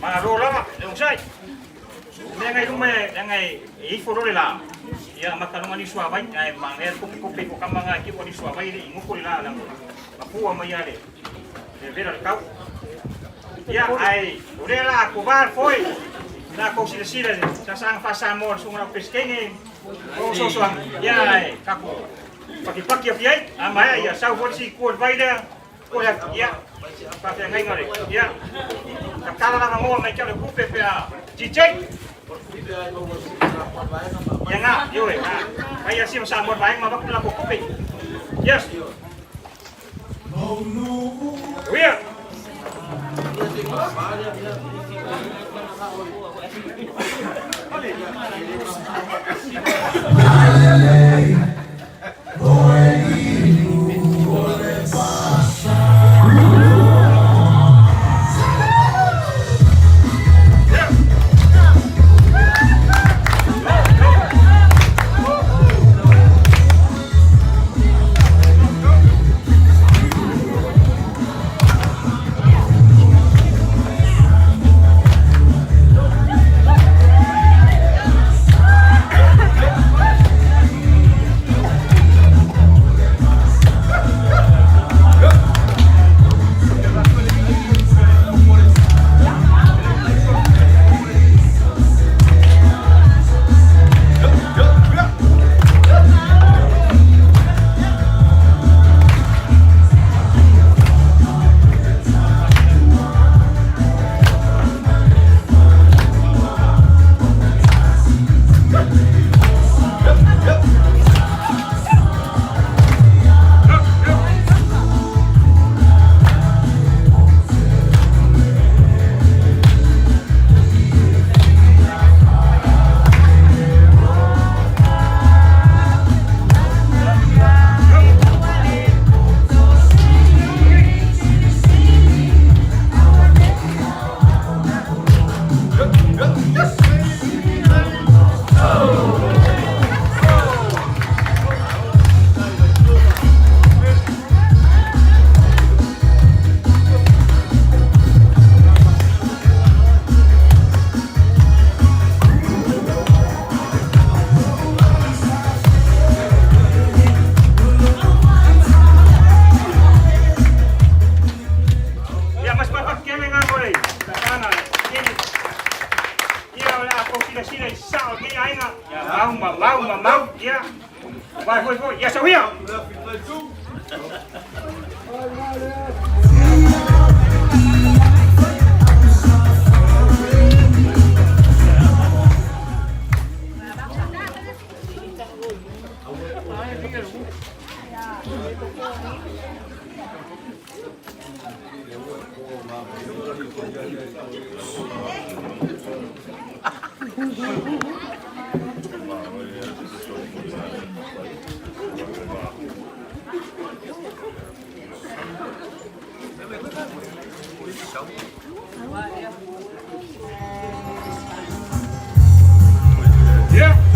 Malo lava, le onosai. Mea ngai luma e ngai e ifo lo le la. Ia makalunga ni suavai, ai ma ngai kope kope ko kamanga ki ko ni suavai le inguko le la la. Mapua mai ale. Le vera le kau. Ia ai, o le la ko var foi. Na ko sila sila sa sang fa sa mo sunga na peskenge. O so so ia ai kako. Paki paki afi ai, a mai ia sau foi si ko vai le. Ko ia ia. Pa fe ngai ngare. Ia. Ka kala la ngoa mai kia le kupe pe a DJ. Ia nga, yo e. Ai ia sim sa mo vai ma ba la kupe. Yes. Uia. Tou silasila i sao o lenei aiga, ia mau ma mau ma mau, ia, vai foi foi, ia sau ia! Yeah,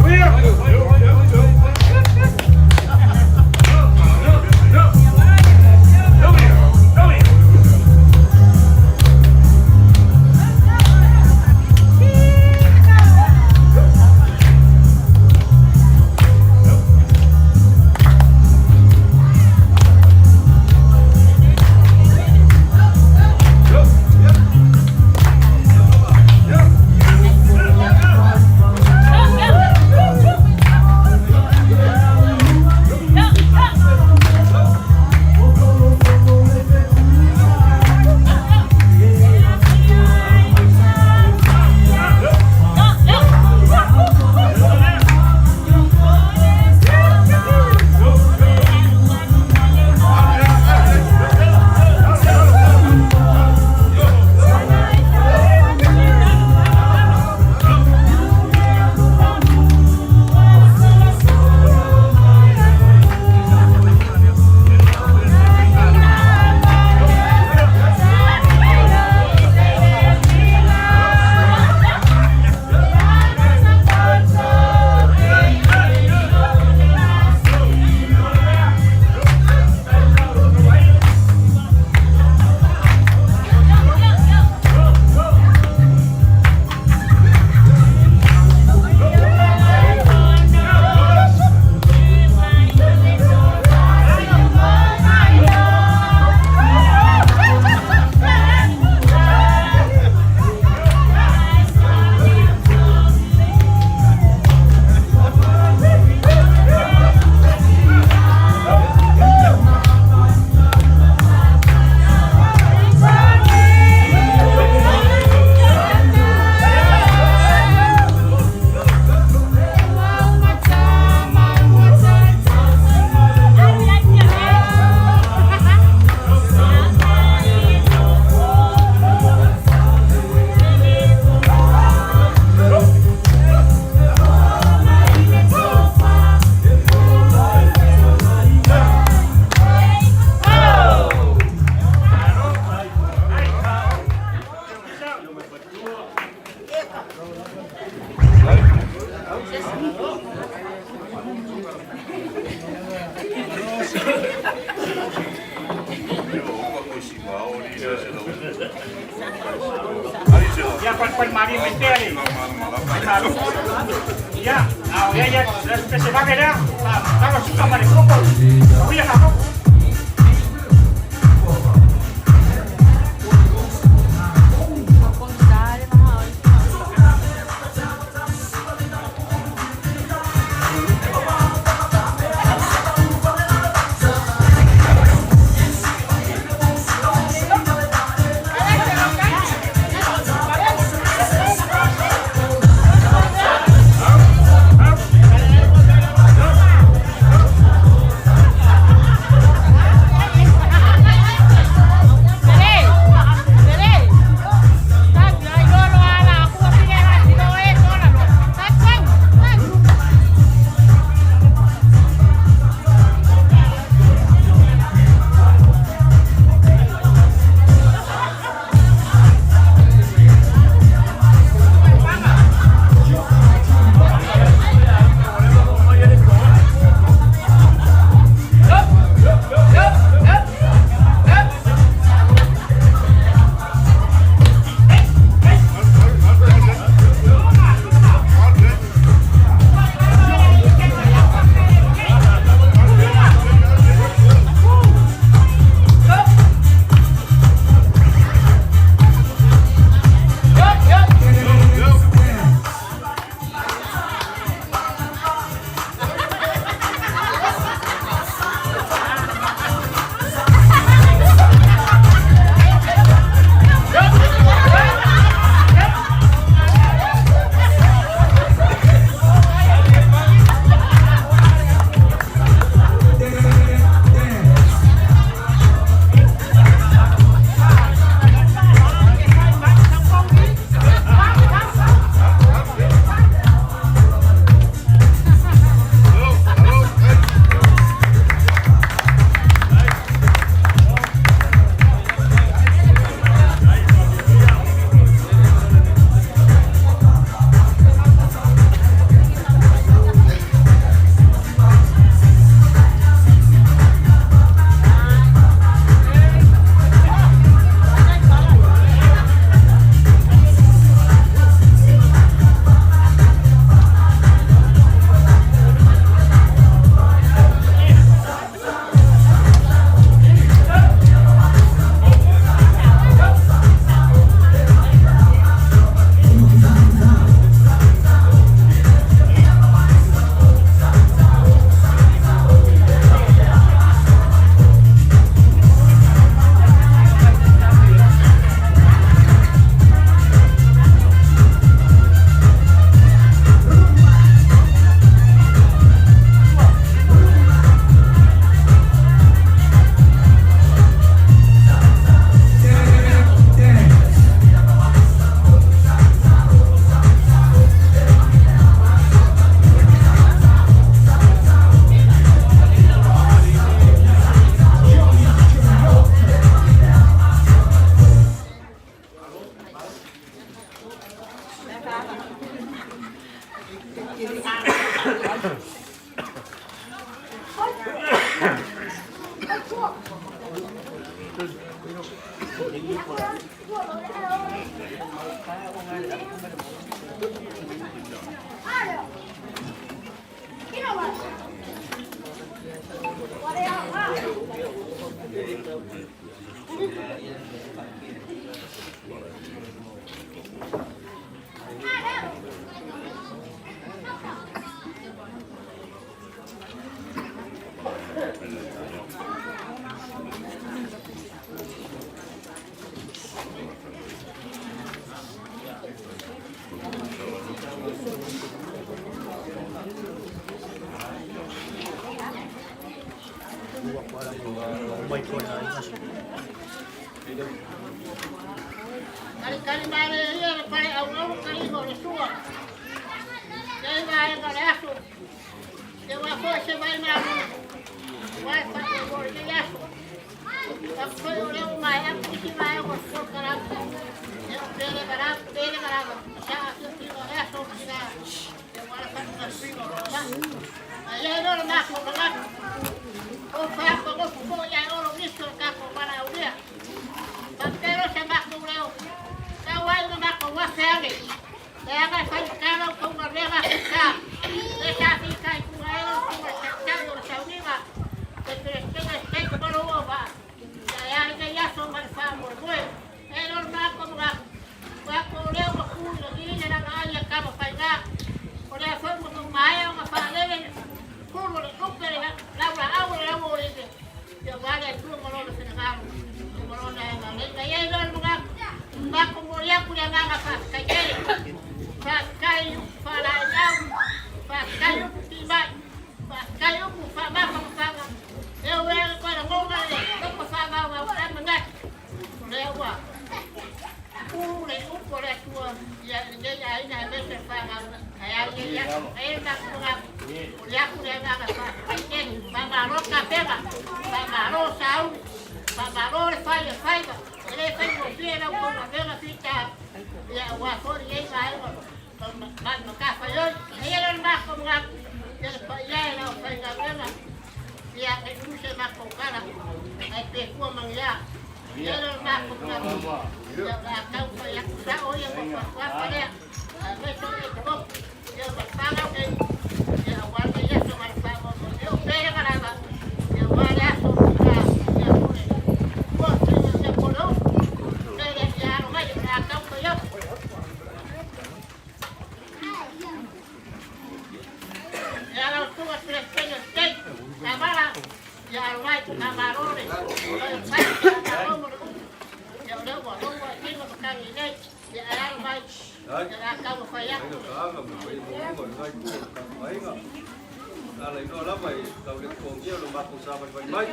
Ia palepale malie mai pea le malo. Ia, a o ia ia pese vave lea, taga suka ma le koko. Tauia kakoko. Kalikali male ia le pale auau kaliga o le sua. Nei vaega o le aso. Ia ua foi se vai malu. Ua e wha o le aso. Aku foi o leo mai aku isi vaega o le polokalame. Ia o pele varava, pele varava. Sa afio o le aso o tina. Ia ua le wha o le o le ma. Ia e lora mako o ngatu. O wha o fo ia oro miso ka ko wala ulia. Papero se mako leo. Ka wai na mako wa feale. Le aga fai kala ko nga rega ka. Le sa fi kai ku ai o ku sa ka o sa uniga. Te te te te te ko ro ba. Ya ya ya ya so ma fa mo mo. E lo mako mo wa ko leo mo ku lo ni na na ya ka mo fai ga. O le fa mo mo mai o ma fa le le. Ku lo le ku pere la la au le au le. Ya wa le tu mo lo se na mo lo na na le ka ye lo mo ga. Ma ko mo ya ku ya nga fa ka ye. Fa kai fa la ya fa kai ku ti mai. Fa kai ku fa ma fa fa ga. E o e ko la ngo ga le. Ko fa ma wa wa ma nga. Le wa. Ku le u ko le tu ya ye ya ina me se fa ga. Ya ya ya. E na ku ga. O ya ku le ga fa. Kai ma ma ro ka pega. Ma ma ro sau. Ma ma ro le fai le fai. E le fai mo fie na ko ma vega fita. Ya wa fo ye ga e ma ma ma ka fa yo. E le ma ko ga. Ya le fa ya la fa ga vega. Ya e ku se ma ko kala. Ai pe ku ma ya. Ya le ma ko ga. Ya ga ka fa ya sa o ya ko fa fa le. A me so e ko. Ya ma fa ga ke. Ya wa le ya so ma fa mo. Yo pe ga la ba. Ya wa le so ya ya ko le. Ko se ya ko lo. Pe le ya ro mai ya ka ko yo. Ya la tu a tres peñas te. Kamara ya ro mai kamarore. Ya le wa lo wa ti mo ka ni le. Ya ro mai. Ya ka mo fa ya. Ala ino lava i tau le kongia lo mako sa vai mai.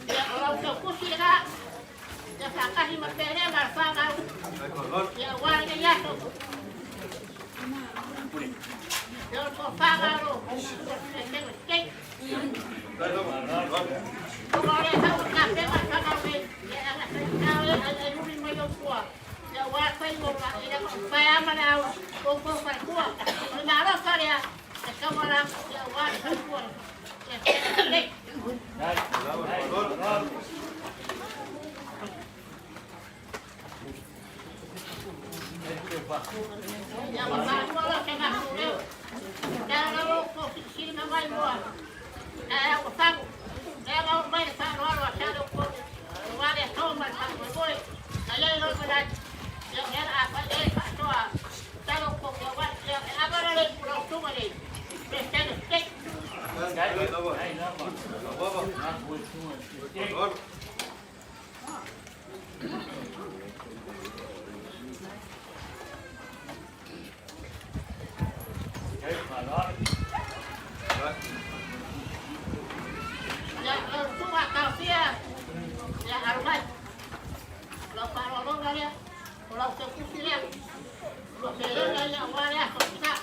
Ya o lau tau kusi ga. Ya fa kahi ma pere ma fa ga. Ya wa le ya so. Ya ko fa ga ro. Te Ko le ha ka pe ma fa ga me. Ya ga fa ka le ai ai ri mo yo kwa. Ya wa fa mo la ina ko fa ma na ko ko fa kwa. Ma ro fa ya. E ka ma la ya wa fa kwa. Le. Ya wa fa kwa la ke ma ko le. Ya la ro ko si na mai mo. Ya wa fa. Ya ma mai fa ro ro sa ro ko. Wa le to ma fa mo mo. Ya ro ko la. Ya ya a fa le fa to a. Sa ro ko ya wa ya a ba le ro tu ma le. Te te te. Ya ro tu ma ka fia. Ya aro mai. Lo pa ro ro ga le. O lau te kusi le. Lo pe le ya wa le ko sa.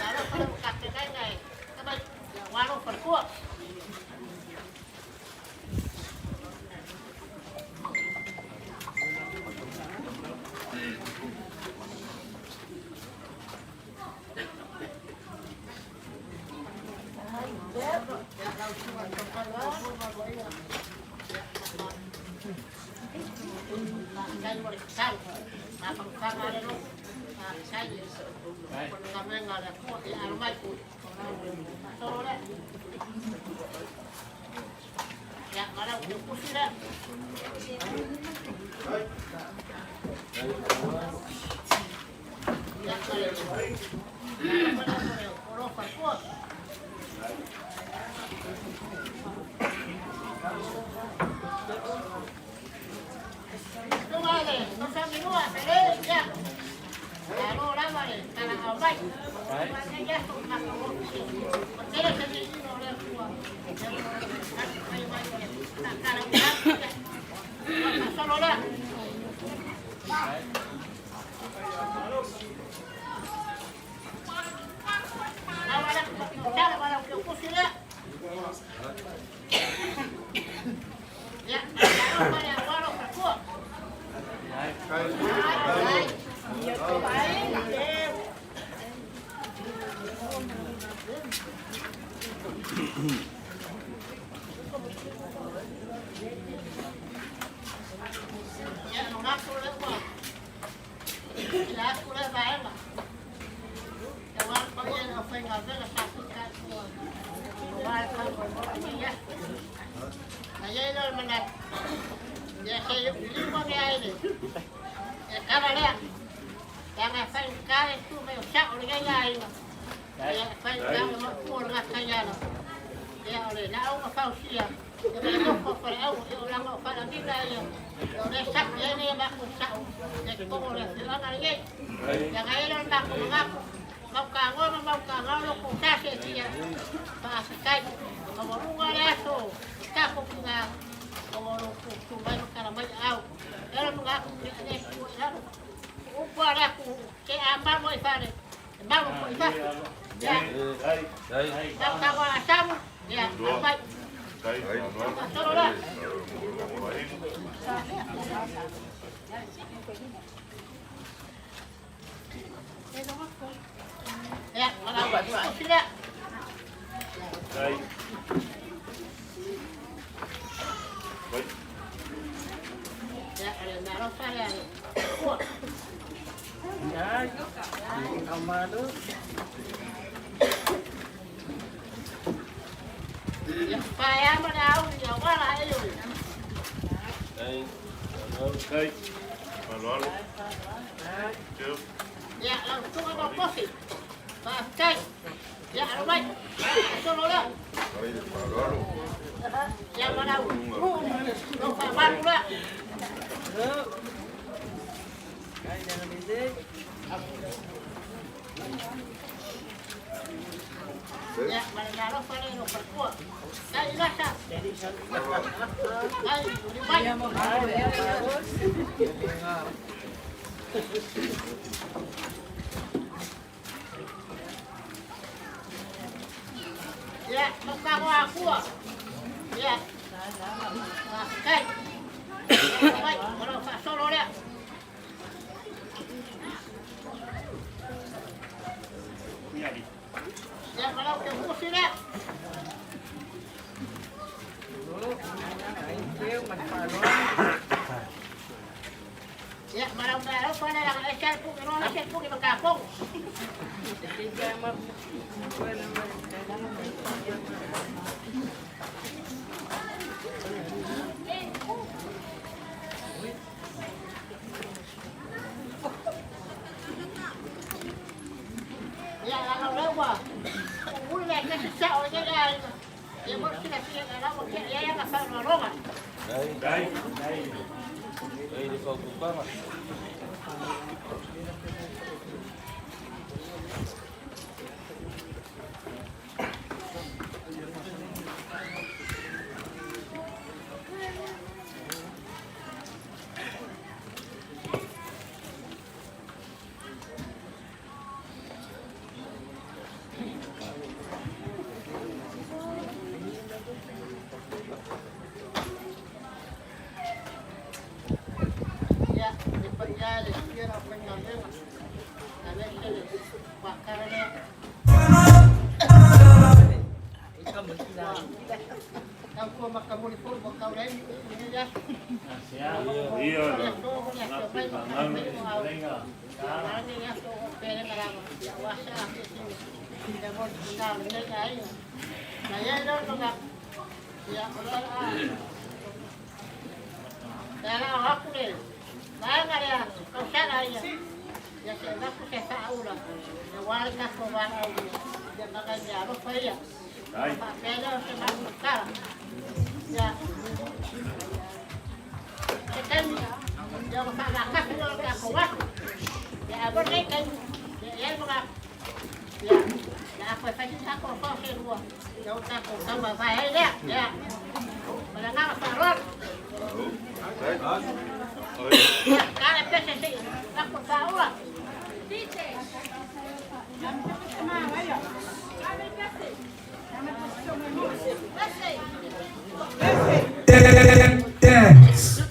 alofa le faafeagaiga e aumai, aua lou faletua. galuega, aemaise le kuakara lea. Ua tautua matamuli foi ua tau leai ni upu i lenei aso. O le aso ma le afio mai ma tala mai o au. A o lenei aso o pelega lava, aua se asiasiga i le molimauina o lenei aiga. Na i ai lea o le manatu, ia o lea o le a lea o le a oo atu le vaega lea tausaga ia, ia se i avatu se faaula aua le tatou valaaulia ma nai meaalofa ia. Ona faapea lea o se matou tala. Ia, se taimi, ia ona faagatasi lea o le tatou aso. Ia, ae mo lenei taimi, ia e i ai le manatu, ia, o le a toe fai se tatou aso se lua, ia ona tatou taumavae ai lea. Ia, ma le agaga faaaloalo. Ia, ta le pese se i avatu le faaula. Dance.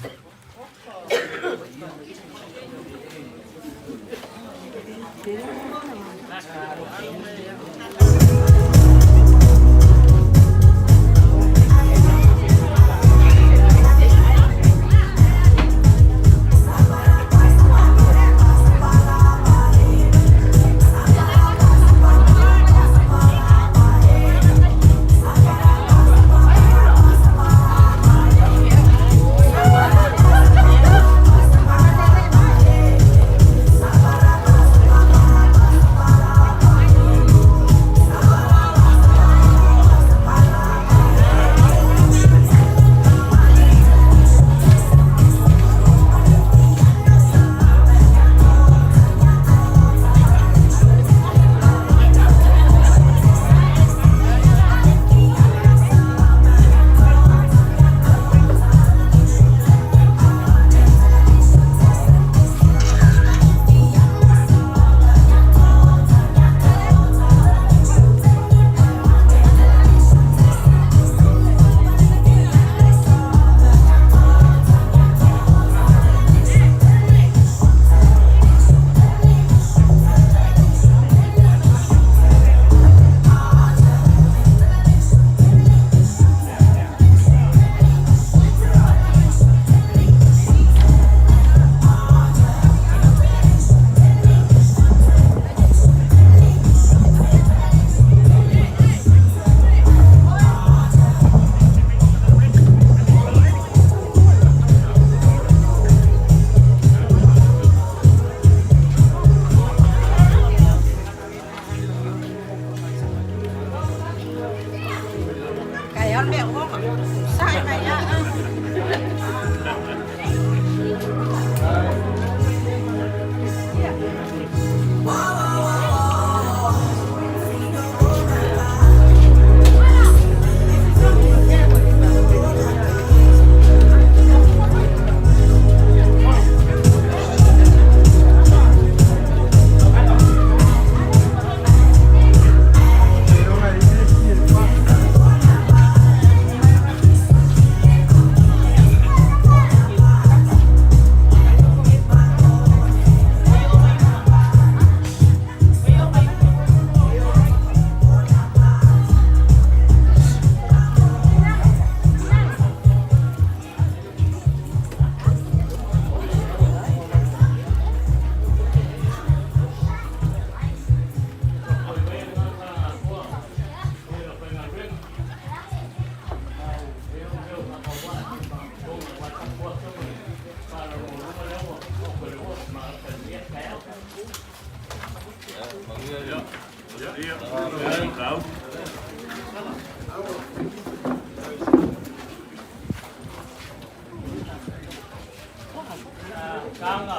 Tanga.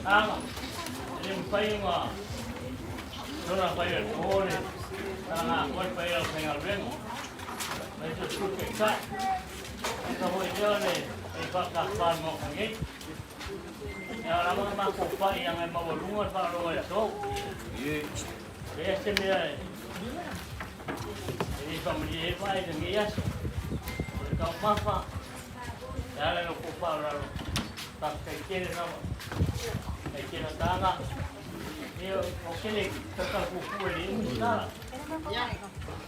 Tanga. E le mafai ona tona fai e tō le tanga koe fai au faigaluega. Mai te sui taitai. Ka hoi lea le e whakawha mo kangi. Ia lava na mākou whai anga e maualuga le whaaloga ia tō. E se mea e e whamalie e whae le ngi aso. O le taumafa, e ala no ko whaararo. Faafetai tele lava. Faafetai tele Taga. Ia, o kele tatala fuafua e le umi se tala.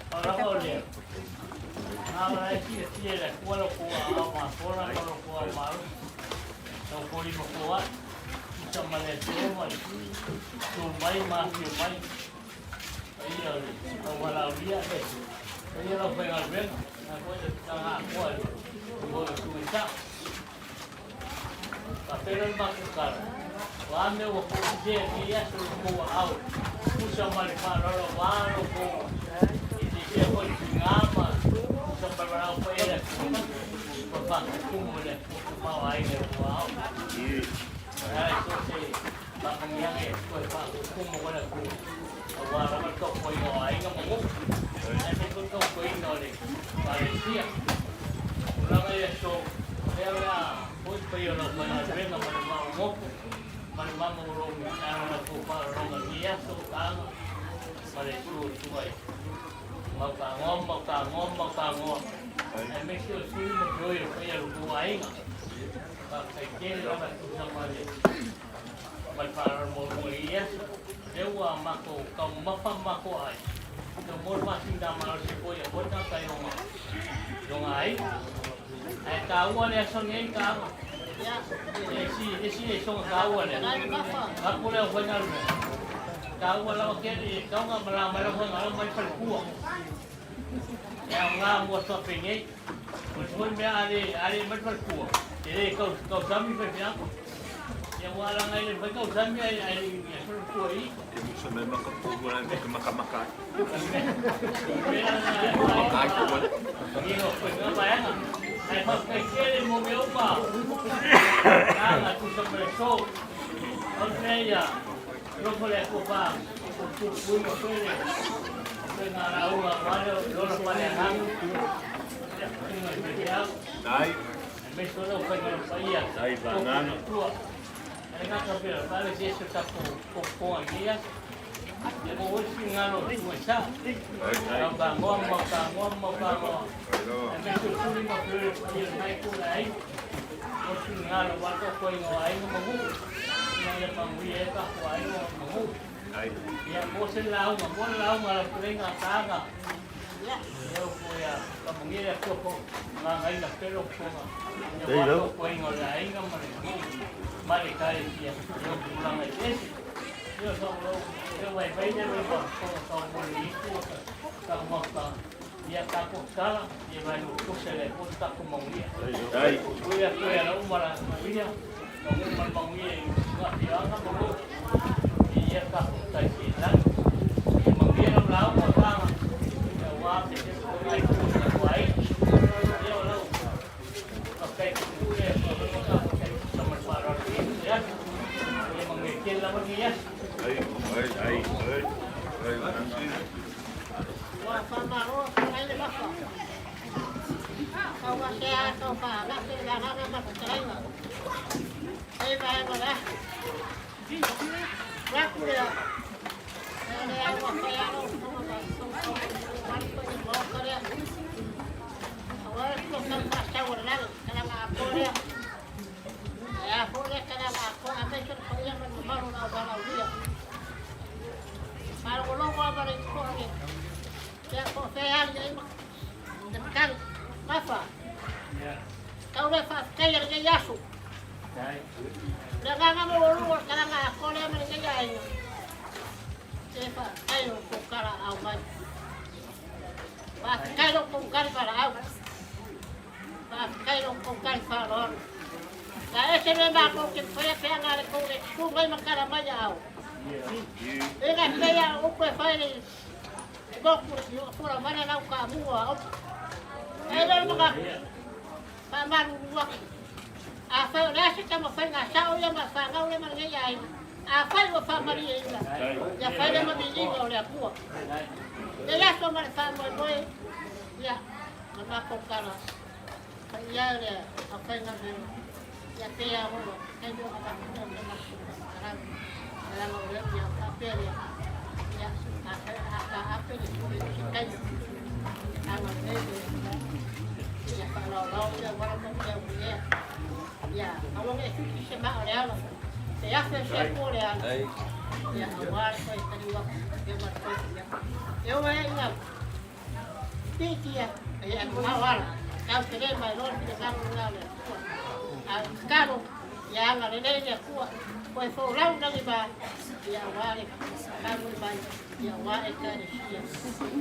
Pau lava o lea, a o la e silafia e le Atua lo kou aao mafola ma lo kou ao malosi, lo kou lima foai, tusa ma le aso ma le tu mai ma afio mai, paia o le taualaaulia le paia o le aufaigaluega, ae foi le tala atoa i le moe o Tuisaa. Faapea le matou tala, o a mea ua foisea i lenei aso i lo outou aao, tusa ma le faaaloalo aua lo outou eseesea foi i tiga ma tusa ma le valaau paia e le Atua, ua faatutumu e le Atua tamaoaiga i lo outou aao. O le ala i so o se faamanuiaga e toe faatutumu ai le Atua, aua lava le tautuaina o aiga ma nuu, aemaise foi le tautuaina o le Ekalesia. O tulaga i aso, o lea o le a foi le paia o le aufaigaluega ma le Maogopo ma le Mamaulogi e ala i la outou faaaloaloga i lenei aso o taaga ma le susu o le susuga i Mautagoa ma Mautagoa ma Mautagoa, aemaise o sui ma feoi o le paia o lo outou aiga. Faafetai tele lava e tusa ma le ma le faaaloalo maualuga i lenei aso. O lea ua matou taumamafa ma matou aai, ua maua le masina malosi foi a foi le tagata i lona aiga. Ae taua le aso nei taaga. E isi e soga taua lea. Vaku lea o faigaluega. Taua lava tele e tatau ona malama mai lau faigaluega mai le faletua. E aoga mo aso faapenei. O isi foi mea a le mai le faletua, e le tausami faifeau. Ia ua alaga ai le mafai tausami ae le i faletua i i. E musa mai makapu wala me ka makamaka ai. Ae faafetai tele mo mea uma taaga tusa ma le aso. Pau le mea ia alofa le Atua faapuipuiga foi le faiga lauga aua le ola faaleagaga. Ia susuga i faifeau. Aemaise foi le aufaigaluega paia tofi e le Atua. Ae gata pea faale se tatou fofoga i lenei aso. Ia maua ai le finagalo o le Susuga i Sa. Mautagoa, mautagoa, mautagoa. Aemaise o suli ma feoi o le paia o lena itu o le aiga. Maua le finagalo aua le tautuaina o aiga ma nuu. Ina ia manuia ai tatou aiga ma nuu. Ia maua se lauga, maua le lauga a lau fetalaiga a Taga. Ia ua ia faamanuia le Atua po gagaina pea lau fofoga. Ia aua le tautuaina o le aiga ma le nuu ma le Ekalesia i ona tulaga eseese. Ia o vaivai lea ma fofoga taumolimoli itu o tatou mafuta. Ia tatou tatala, ia vae lototosa i le Atua so tatou manuia. Ui le Atua ia lau ma la manuia, manuia ma le manuia i ngā afioaga ma nuu. Ia tatou matai i lagi. Ia manuia lau lauga o taga, aua te te itu o tatou aiga. Ia o lau faafetai tuutuu le Atua foi ma faafetai tusa ma le faaaloalo i le aso. Ia manuia tele lava lenei aso. Ua faamalo fetalai le mafa. Tau asea tau faagase le agaga ma fetalaiga. Ei vaega o le aso. Manatu lea, e le au a fai alo tonga ma tonga mamalu foi le maota lea. Aua le tua tau faasau o le lalo, talaga atoa lea. Ae a foi lea talaga atoa, aemaise le paia ma le mamalu o le auvalaulia. Faalogologo lava le toa le Ia po o fea ali ai ma le matagi. Mafa. Tau le faafetai a lenei aso. Le agaga maualuga o le talaga atoa lea ma lenei aiga. E faafetai lo outou tala aao mai. Faafetai lo outou tali valaau. Faafetai lo outou tali faaaloalo. Na ese le matou te faia pe ana le tou le tu mai ma tala mai aao. E na feia upu e fai le moku i o pura mana lau ka mua o. E le maka faamalulu atu. Afai o le a se taumafaiga sao ia ma fanau lea ma lenei aiga, afai ua faamalieina, ia fai lea ma viiga o le Atua. Nei aso ma le faamoemoe, ia, ma matou tala, paia e le aufaigaluega, ia pei lava ua taimi o avatu lea o le matou faamatalaga, leaga o lea ia faapea lea, ia, afai o le a taape le sui i se taimi, agalelei le Atua, ia faalaolao le auala ma le auiea. Ia, aua ne i fiti se maa o le ala, e afe se apu o le ala. Ia, aua le toe taliu atu, ia ma le toe tui atu. E oo ai ina piitia, ia e mamao ala, tau te le mailoa le finagalo lena o le Atua. A o le tatalo, ia agalelei le Atua, toe folau lagi ma, ia aua le faamoe mai, ia aua Ekalesia,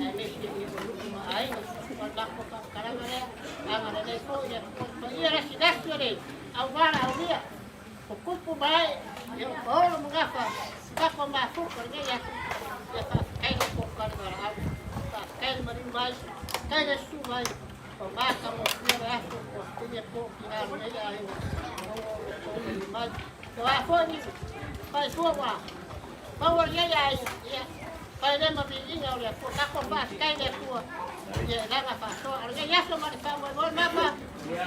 aemaise ia o nuu ma aiga. O le matou faamatalaga lea, agalelei foi le Atua i le paia lasilasi o le au valaaulia, o tupu ma ae, ia o paolo ma gafa, kako mafuta o lenei aso. Ia faafetai lo outou tali valaau, faafetai le maliu mai, faafetai le susu mai, ua matagofie le aso ua pine po tina o lenei aiga, ona o lo outou maliu mai. O a foi ni faifua ua maua i lenei aiga, ia fai lea ma viiga o le Atua. Tatou faafetai i le Atua ia i lana faasoa. O lenei aso ma le faamoemoe mama,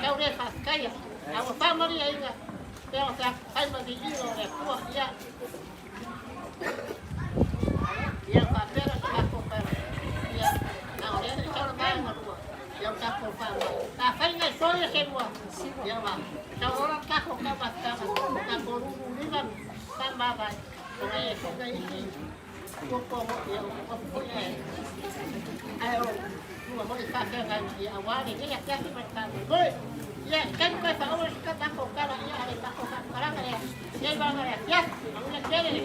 tau le faafetaia, a ua faamaliaina pea o fai ma viiga o le Atua. Ia, ia faapea la se matou tala. Ia, a o lea le i sau le vaega lua, ia o tatou faamai. A fai nai soia se lua, ia ma sau loa le tatou taumafataga, tatou lululima faamavae, ona e suka isi tuatua mo ia o foi ae ae o lua foi faafeagai ia aua lenei afiafi ma le faamoemoe. Ia, taimi mai faaola se matou tala ia a le matou faamatalaga lea, nei vaega le afiafi, manuia tele.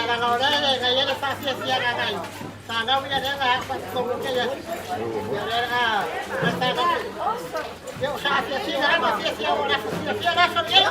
Leaga o lea e nai ai le faafiafiaga a nai fanau ia lea na faatotonu i kēia aso. Ia o lea a nai fanau ia o saafiafiga lava fiafia o le aso fiafia le aso lenei.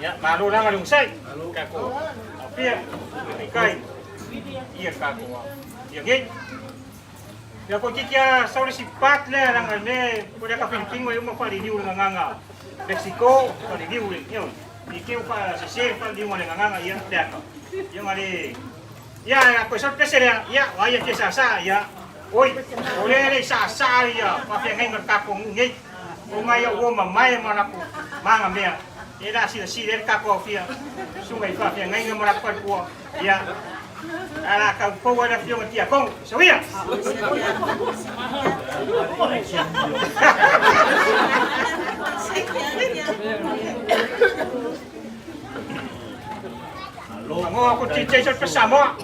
Ia, malo lava le onosai. Tatou aofia, taitai ia le tatou aofia nei. Ia ko titi a sau le si part lea leaga le mea o lea ka Filipino e uma faaliliu le gagaga Mexico faaliliu le ioe i te ua faasese le faaliliuga o le gagaga ia lea ka ia na le ia a toe sau le pese lea ia o ai e fia saasaa ia oi o lea le i saasaa ia faafeagaiga o le tatou nuu nei ona ia ua mamae ma latou magamea e la silasila ai le tatou aofia susuga i faafeagaiga ma latou faletua ia ae la tau fou ai le afioga i Tiakono Soia. Agoa ko TJ sa Samoa.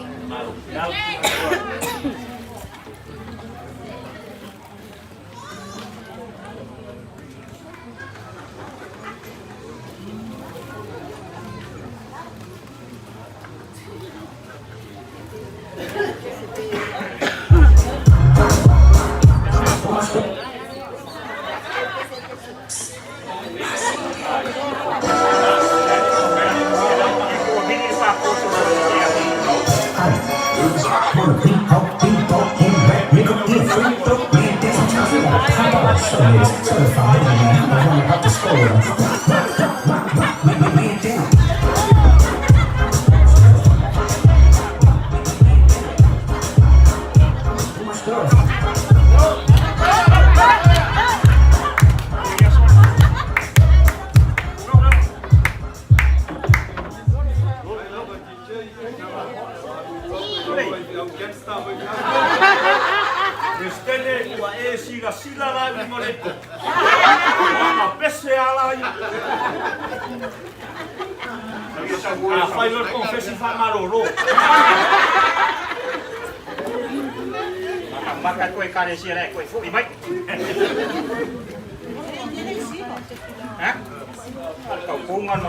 Peresetene, ua e silasila la i luma o le ipo. Ua pese ala ia. Afai loa le konfesi faamalolo. Maka koe ekalesia la e toe foi mai. Ha? Taupunga na.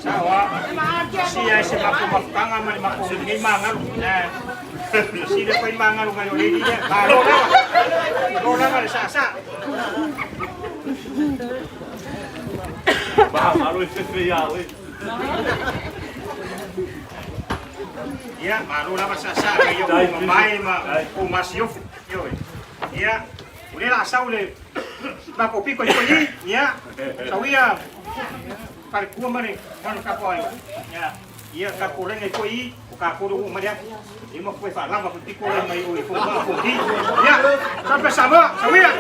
Sao lava. Sia ai se matou mafutaga ma le matou lenei magalu. Sile foi magalu ngai o le alii lea. Malo lava. Malo lava le saasaa. Malo e fefe ia oe. Ia, malo lava saasaa ngai o mamae ma o masiofu. Ioe. Ia, o lea o le a sau le matou pito i foi i, ia, sau ia faletua ma le mamalu tapuai. Ia, ia tatou laina i foi i, o tatou lea ua oo mai le atu. Ia ma foi faalava foi pito lea mai o i foi ma foi i. Ia, sau pe Samoa, sau ia.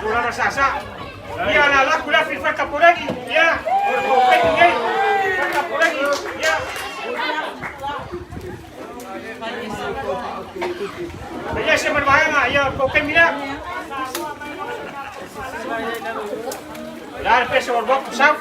Malo lava saasaa. Ia, o le a alu atu le afi i le fale tapoleni. Ia, o le taimi lenei. Fale tapoleni. Ia. Ia se ma le vaega, ia, o le tou taimi lea. O le a le pese ua alu atu sau.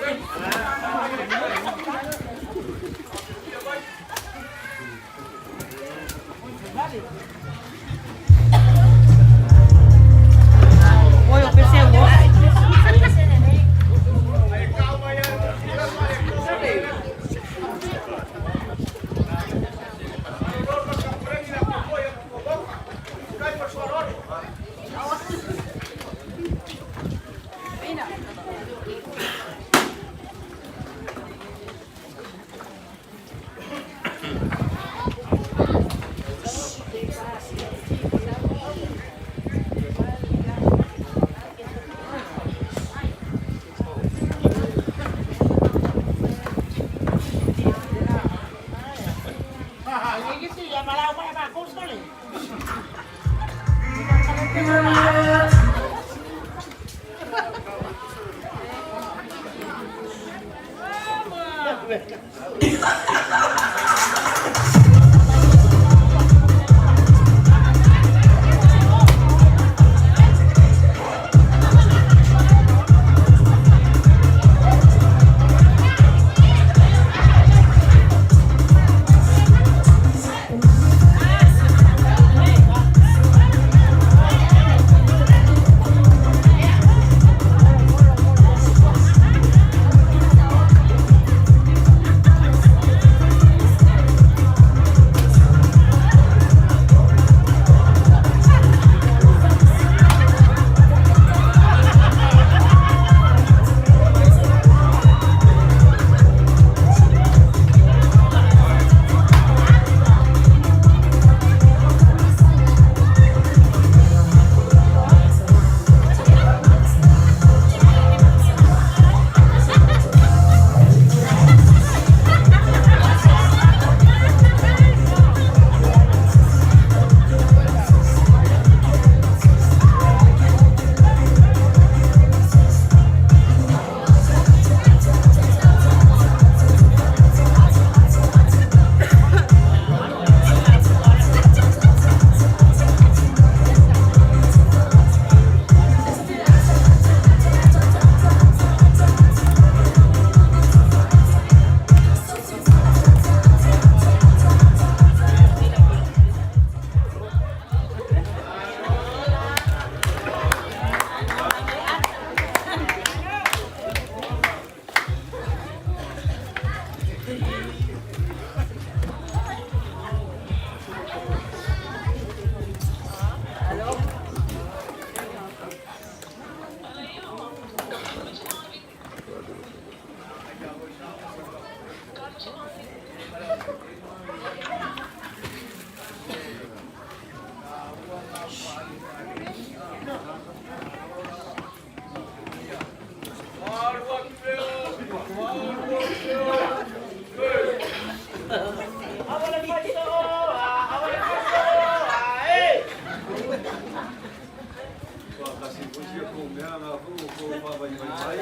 Ia, na foi ua tou faavaivai mai.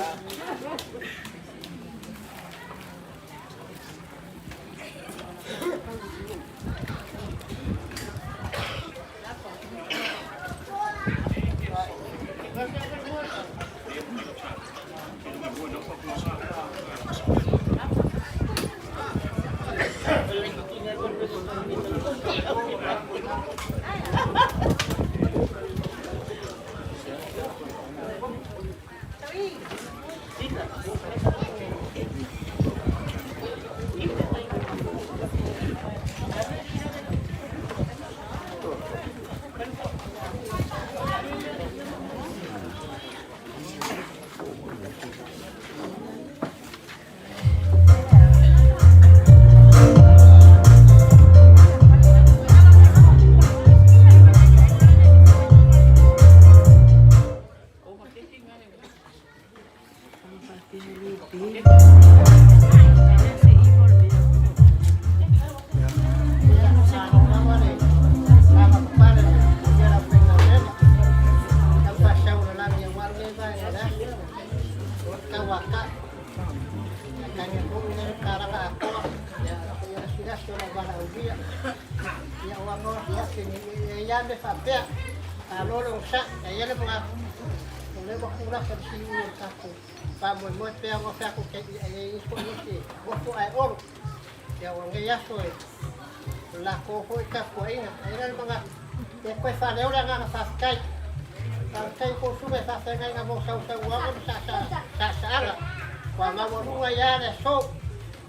Faamoemoe pea ua feaku ke ia e i foi isi ofu ae olo. Ia ua nei aso e lako foi tapuaiga. Ai la le manatu, ia toe faaleo le agaga faafetai. Faafetai i kou susuga i faafeagaiga mo sausauaga ma saasaaga. Ua maualuga ai lava le aso.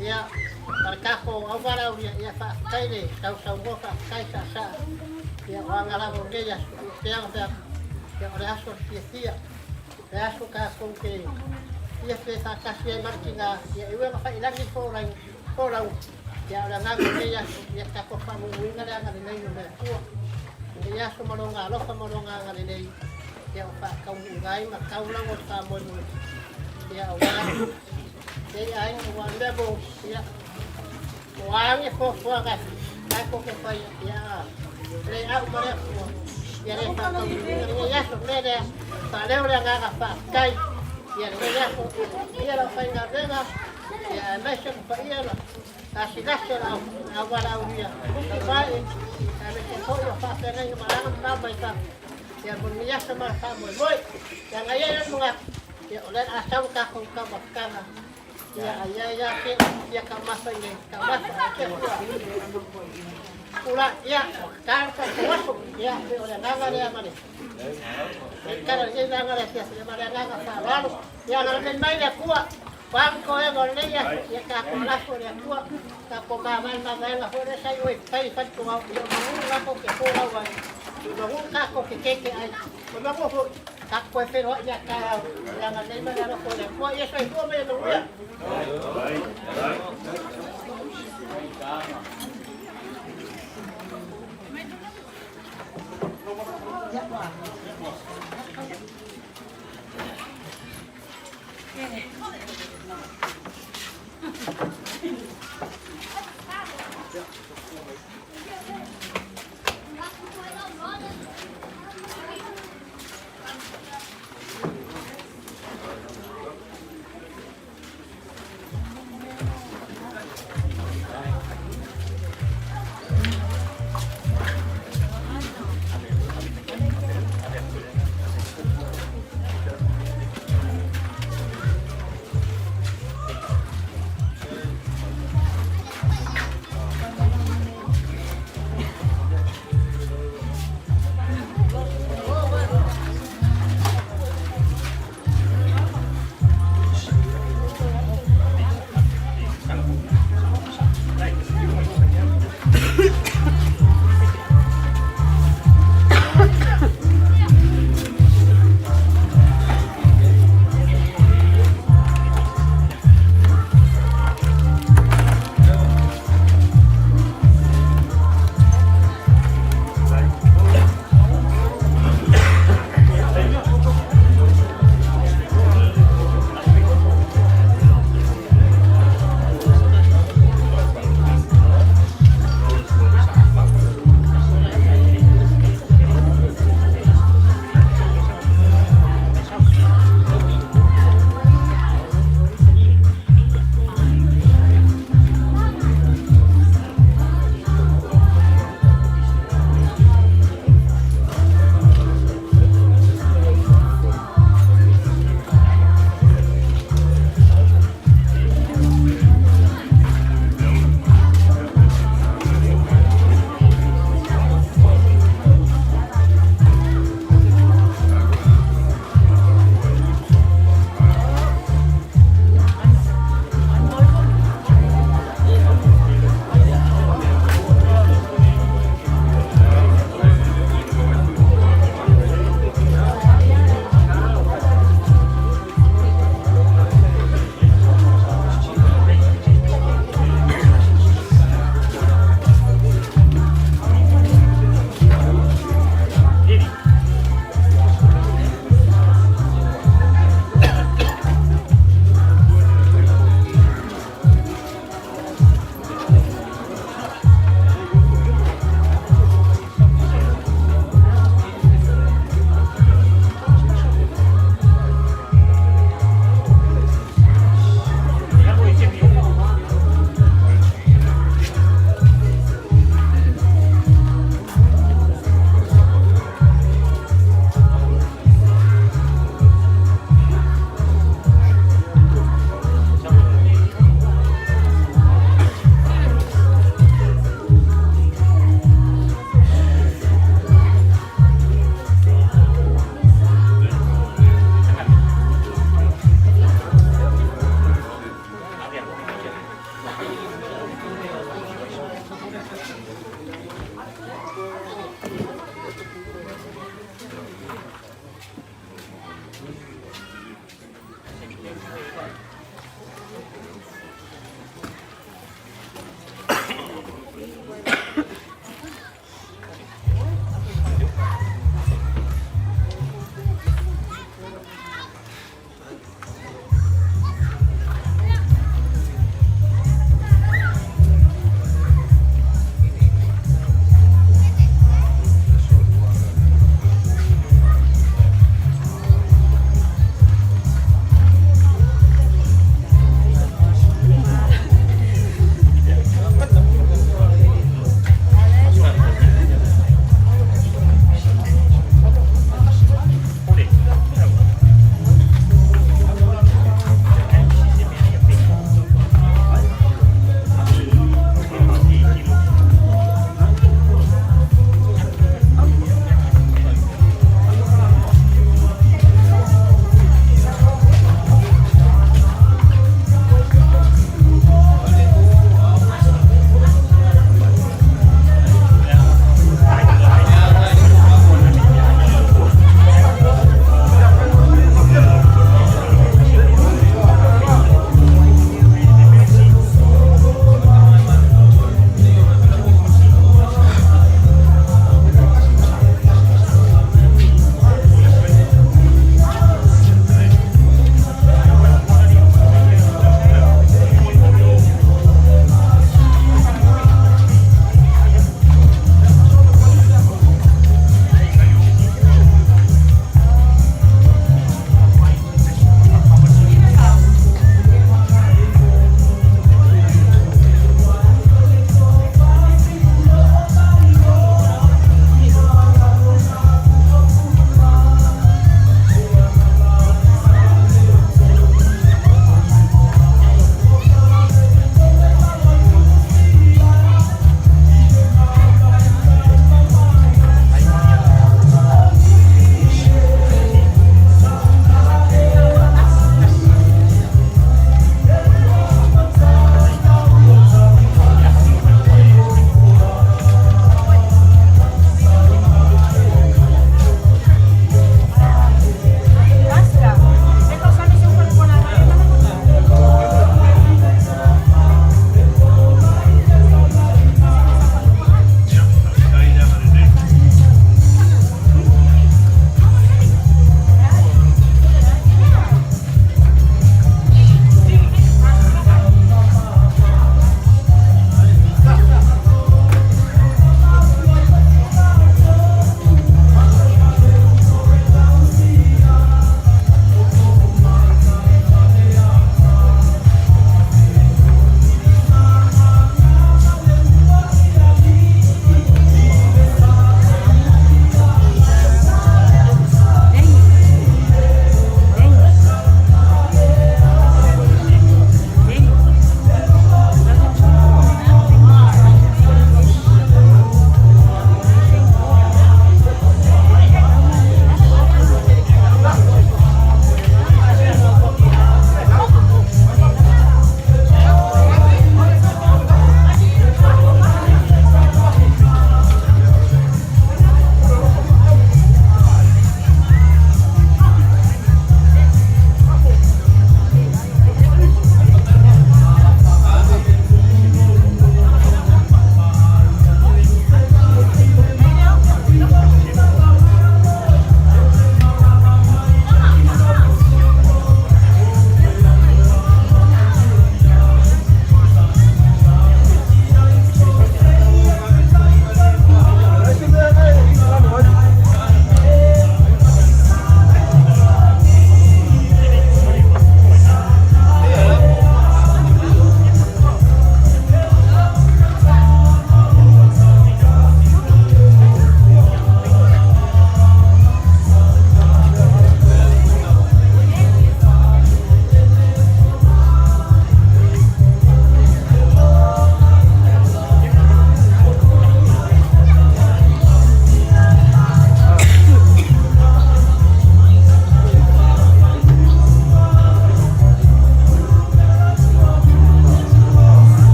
Ia, ma le tatou auvalaaulia, ia faafetai le sausaunoa, faafetai saasaa. Ia, o aga lava o lenei aso, ia pea ona feaku, ia o le aso o le fiafia. Le aso tatou te fiafia faatasi ai ma le tina, ia e ui lava ina faiilagi le folauga, ia a o le agaga o lenei aso, ia tatou faamumuina le agalelei o le Atua i lenei aso ma Lona alofa ma Lona agalelei, ia ua faataunuuina ai ma tau lago o le faamoemoe, ia aua lenei aiga, aua o le mea moni, ia o a ni fuafuaga tatou te faia, ia le au ma le Atua, ia le faataunuuina lenei aso. O le mea lea, faaleo le agaga faafetai ia lenei aso, ia lau faigaluega, ia aemaise le paia la lasilasi o le auvalaaulia Utuvae, aemaise foi o faafeagaiga malaga ma mau mai fafo, ia mo lenei aso ma le faamoemoe. Ia na i ai le manatu, ia o lea o le a sau le tatou taumafataga. Ia ia ia ke ia taumafa i le taumafa a ke kua. Kula ia ka ka waso ia pe o le agaga lea ma le le tala le agaga lea ia ma le agaga faaaloalo. Ia na le mai le Atua Wang ko e mo le ia ia ka ko lafo le Atua ka ko ma ma ma ma ho le sai oi fai fai ko au ia ma la ko ke ko au ai ma ka ko ke ke ke ai ma mo ho ka ko e fero ia ka au ia nga nei ma le ko le ko ia sai ko me no ia.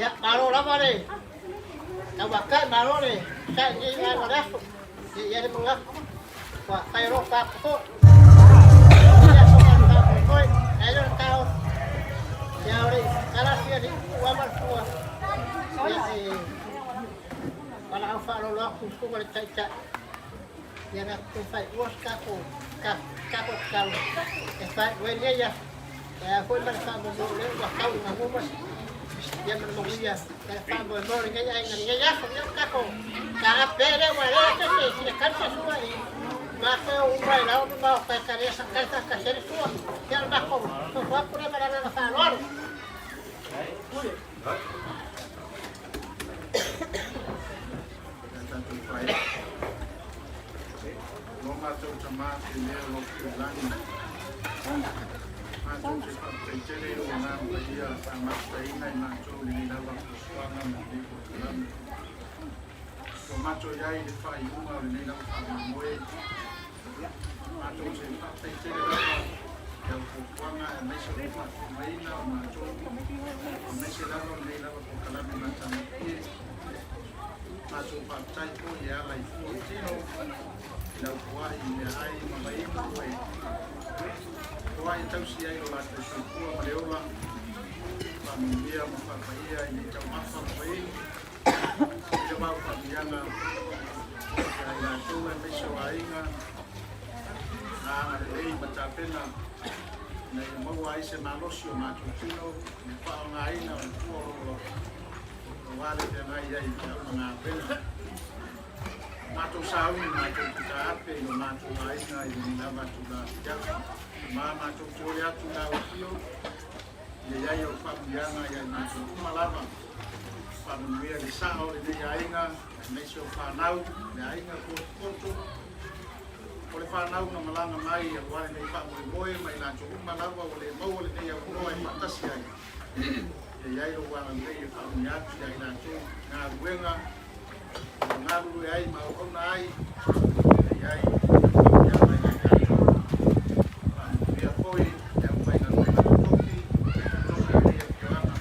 Ia, malo lava le tauatai, malo le sa'i i lenei vaega o le aso. Ia i ai le manatu, ua fai o loo tatou foi. Ia, aso ma le faamoemoe, ae le o le taofi. Ia, o le i tala atu ia le ua ma le fua. Ia, e valaau faaaloalo atu i susuga i le Taitai. Ia, na toe faaiua se tatou tatou tatalo e faaiu ai lenei aso. E a foi ma le faamoemoe o lea ua tau i manu ma ia ma le manuia e le faamoemoe o lenei aiga i lenei aso. Ia, o tatou taape lea ua leai se isi e fia tali se sua i matou e uma i lau ma maota e tali tali faatasi ai le sua. Ia, o le matou soso atu lea ma le agaga faaaloalo. Ia tatou fai. Lo matou Tama te mea o lo i lagi. Matou te faafetai tele i lou Agaga Paia faamafutaina i matou i lenei lava fuafuaga ma lenei polokalame. Ua matou i ai i le faaiuga o lenei lava faamoemoe. Matou te faafetai tele lava i au fuafuaga aemaise o le faatinoina o matou, aemaise lava o lenei lava polokalame matagofie. Matou faafetai foi e ala i fua o tino i lau foai i meaai ma vainu e foai e tausi ai lo latou soifua ma le ola, faamanuia ma faapaia i nei taumafa ma vainu i le vao faamuiaga ia i latou aemaise o aiga na agalelei ma tapena ina ia maua ai se malosi o matou tino i le faaaogaina o le fua o lo aua le feagai ai i feau ma galuega. Matou sauni matou te taape i lo matou aiga i lenei lava tula afiafi. Ma matou te ole atu i lau afio, ia i ai au faamuiaga ia i matou uma lava. Faamanuia le sao o lenei aiga, aemaise o fanau, le aiga potopoto, o le fanau na malaga mai aua lenei faamoemoe ma i latou uma lava ua le maua lenei avanoa e faatasi ai. Ia i ai lou agalelei e faamanuia atu ia i latou galuega e galulue ai ma auauna ai, ia i ai faamanuiaga ia i latou. Faamanuia foi le aufaigaluega totofi, totofi o lenei afioaga,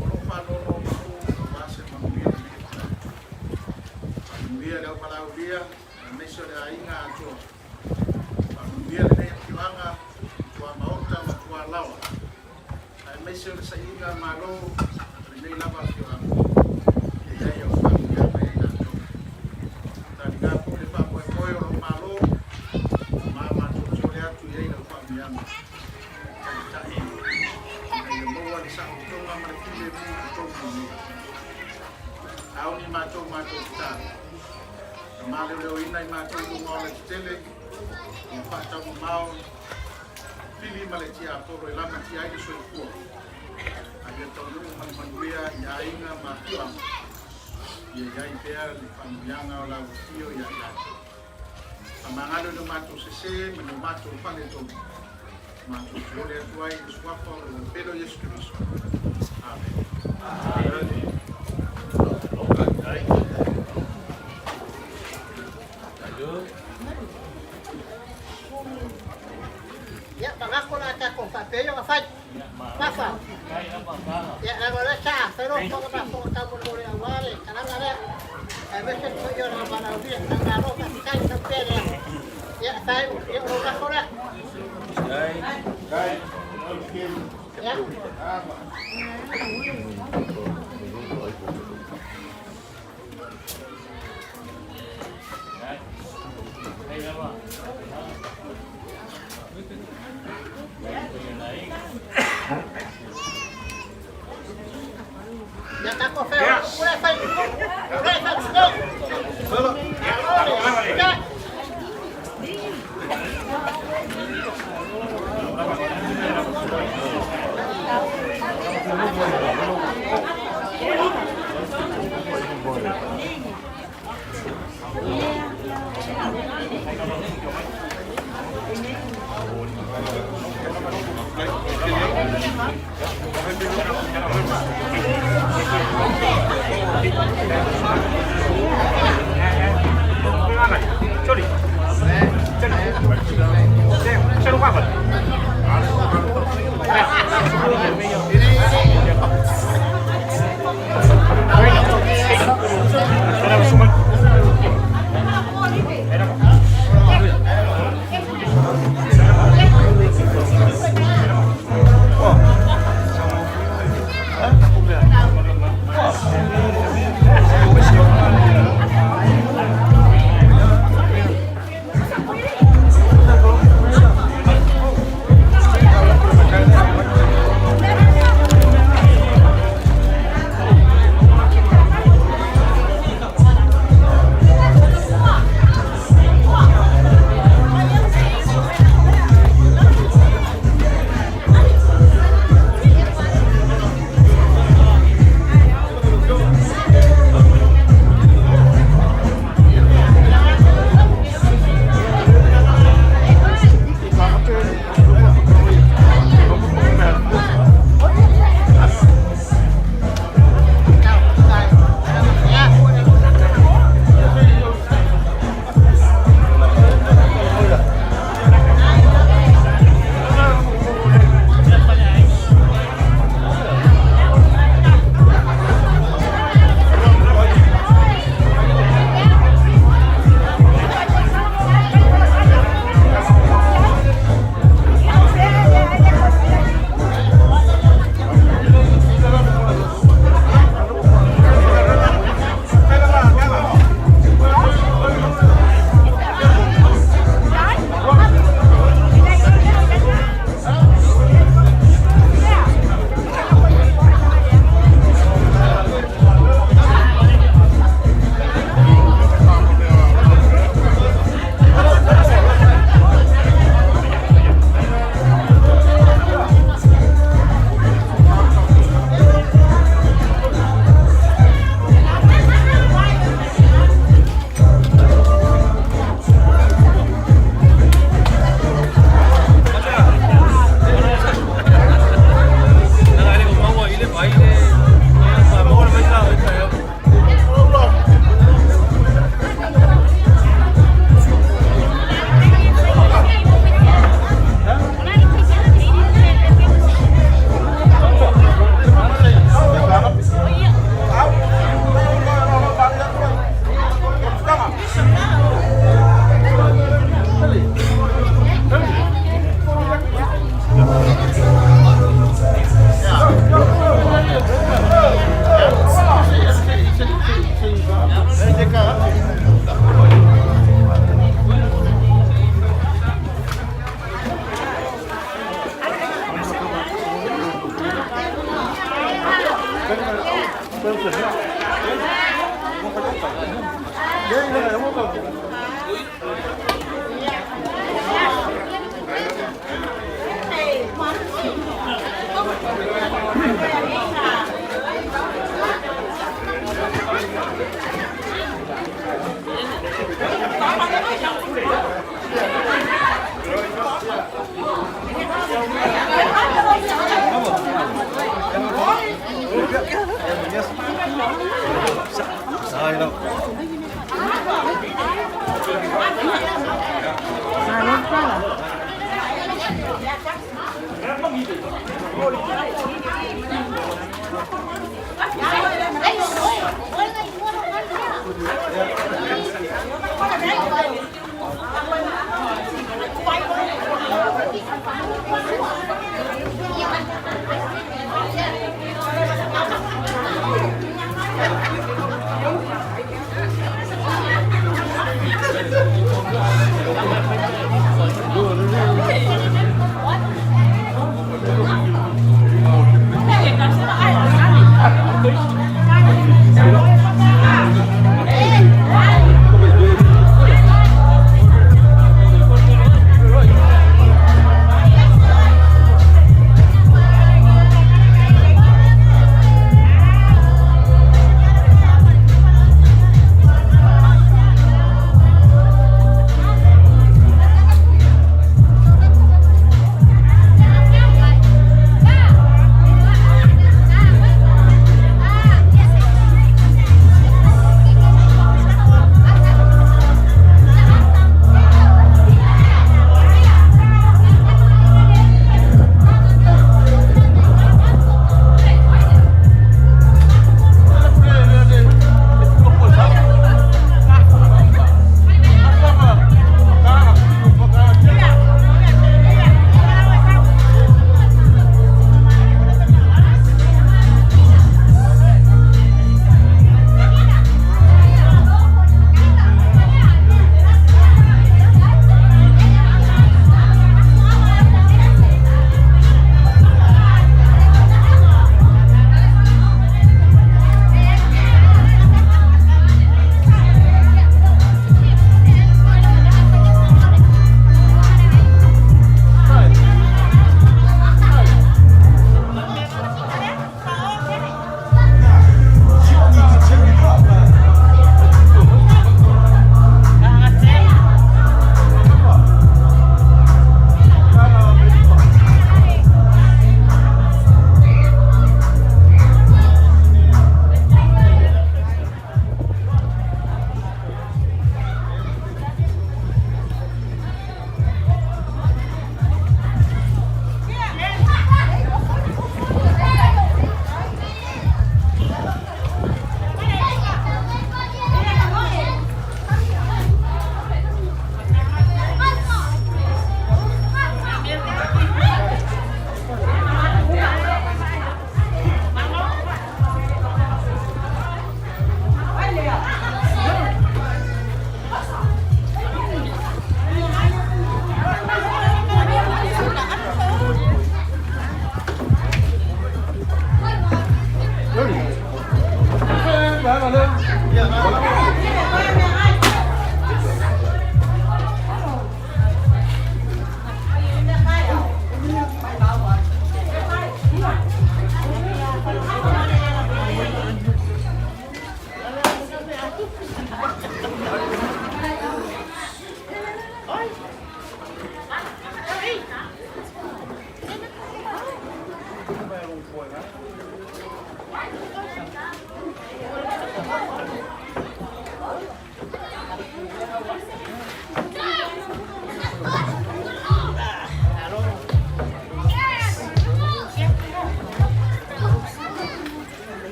o lo o faanonomanu aua se manuia o lenei afioaga. Faamanuia le auvalaaulia aemaise o le aiga atoa. Faamanuia lenei afioaga i tuamaota ma tualaoa. Aemaise o le sailiga Malo o lenei lava afioaga, ia i ai au faamanuiaga ia i latou. Taliga foi le faamoemoe o lou Malo, ma matou te ole atu i ai lau faamanuiaga. Taitai ina ia maua le saolotoga ma le filemu i totonu o nei. Aoni matou matou tatalo. Na maleoleoina i matou i luga o alatetele, ia faataumamao Pili ma le tiapolo e lamatia ai le soifua, a ia taunuu ma le manuia i aiga ma afioaga, ia i ai pea le faamanuiaga o lau afio ia i latou. Faamagalo i lo matou sese ma ni o matou faaletonu, matou te ole atu ai i le suafa o lou Pele o Iesu Keriso. Amene. Ia, manatu o le a tatou faapea ia ona fai. Mafa. Ia, leaga o lea sa fai loa fofoga mafoga taumolemole aua le talaga lea. Aemaise le paia o le auvalaaulia. Faamalo faafetai taupea lea. Ia, faaiu, ia o lou lafo lea. Ia. Ia tatou fai o le fai o le fai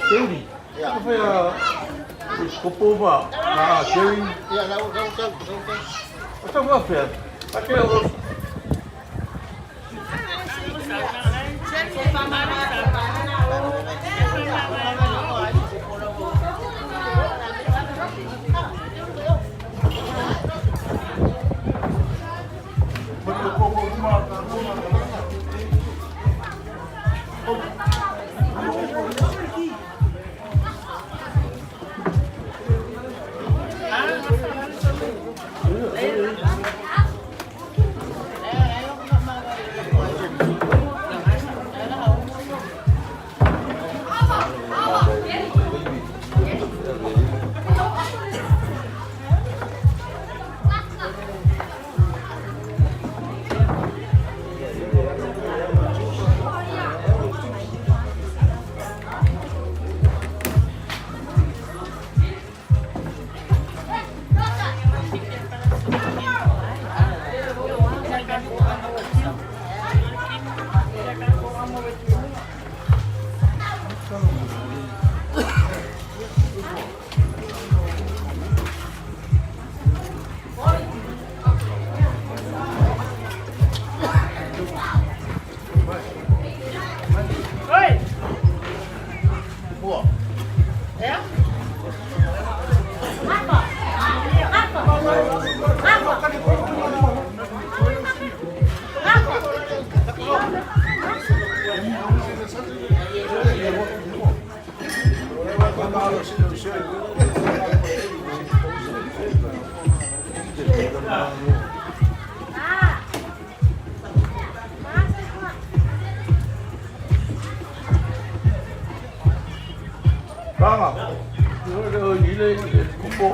Seuli. Ia. Episkopo ma na Jerry. Ia, lau, lau, lau, lau, lau. O tau afea. Ake o Kanga. O le ile kupo.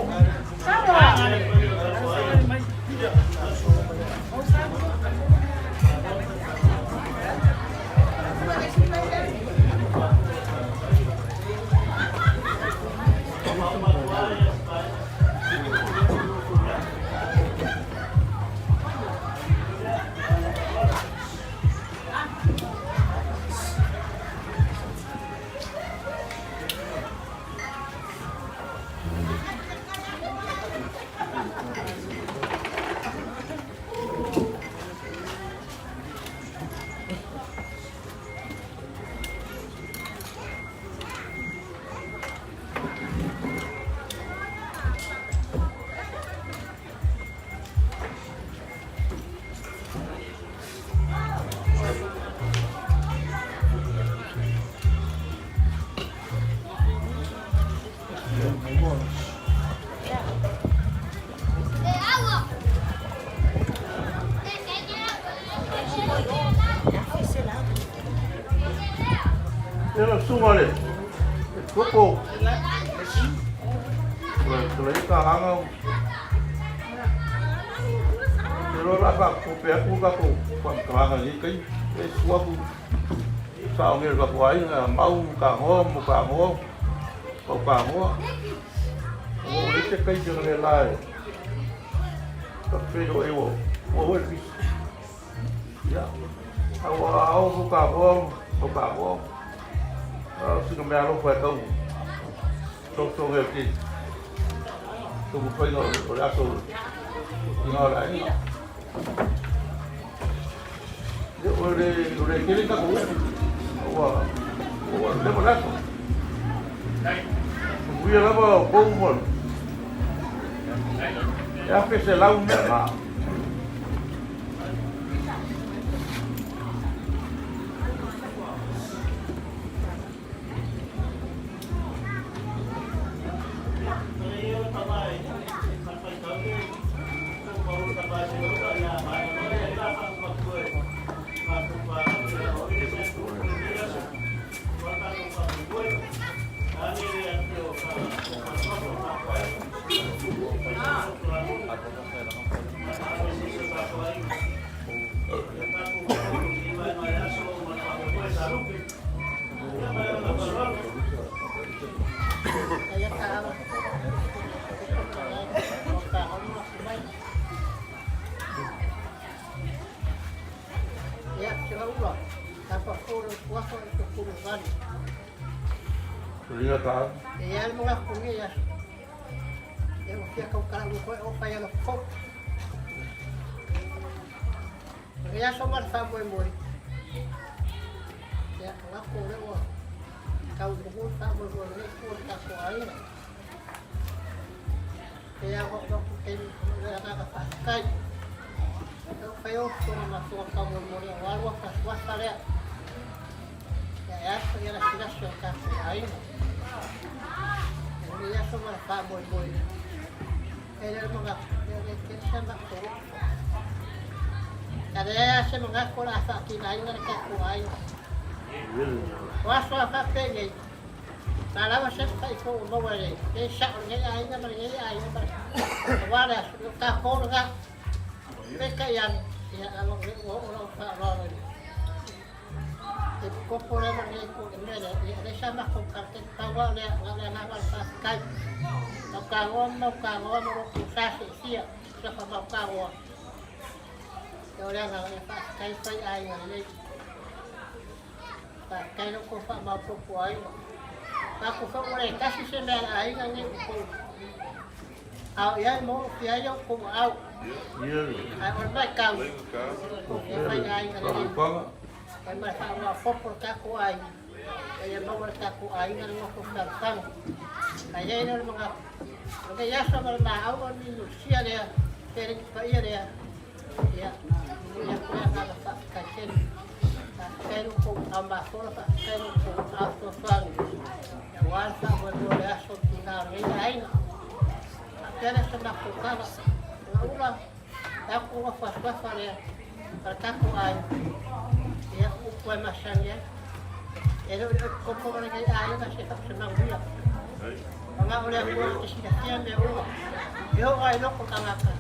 Ia la susuga le Episkopo. Le ka hanga. Te loa la ka kope atu ka ko whangaranga ni kai. E suaku sa o ngere ka ko ai mau ka hoa mo ka hoa. Pau ka hoa. O le te kai te le lai. Ka whero e o. O o e Ia. Aua ao mo ka hoa mo ka hoa. Sina mea alofa e tau sosoge o te taumafaiga o le aso i ngā o le aiga. Ia, o le, o le tele tatou upu, ua, ua leva le aso. Manuia lava o kou ma e 1,100 mea na. Ia ua fia tautala ua koe o fai ala fou. O le aso ma le faamoemoe, ia, manatu o lea ua tau i luga le faamoemoe o lenei itu o le tatou aiga. E ao atu atu taimi o le agaga faafetai. E o fai o tona matua faamoemoe aua lua fasuafa lea. Ia e aso ia lasilasi o le tatou aiga. E lenei aso ma le faamoemoe. E le manatu, e le tele se matou. Ia leai lava se manatu o le a faatinaina le tatou aiga. O aso a faapenei, Na lava se taifo ua maua e lenei sa'o lenei aiga ma lenei aiga ma aua le aso, o tatou lena. Peitai ane, ia a o lea ua oo lau faaaloalo i le epikopo lea ma lenei itu i le mea lea, ia o lea sa matou kalatele, pau lava o lea, na o le agaga o le faafetai. Mautanoa ma mautanoa ma lo outou sa seetia, suafa mautanoa. Ia o le agaga ia faafetai fai aiga lelei. Faafetai lo outou faamaopoopo aiga. Tatou foi ua le tasi se mea a le aiga nei outou ao i ai ma oo fia ai outou aao. Ae o le matau, outou fia fai aiga lelei. Fai ma le faamaopoopo le tatou aiga, ina ia maua le tatou aiga le nofo fealofani. Ae i ai lea o le manatu, o lenei aso ma le maau o le minusia lea, le Alii Paia lea, Ia, momoli atu le agaga faafetai tele. Faafetai lo outou aumafola, faafetai lo outou aaosoasoani aua le faamoemoe o le aso o tina o lenei aiga. Faapea lea se matou tala, Naula, e atu nofo asuafa lea a le tatou aiga, ia, o upu e masani ai. E le o le epikopo ma lenei aiga se se manuia. Manao le Atua e te silafia mea uma. E oo lava i loko tagata,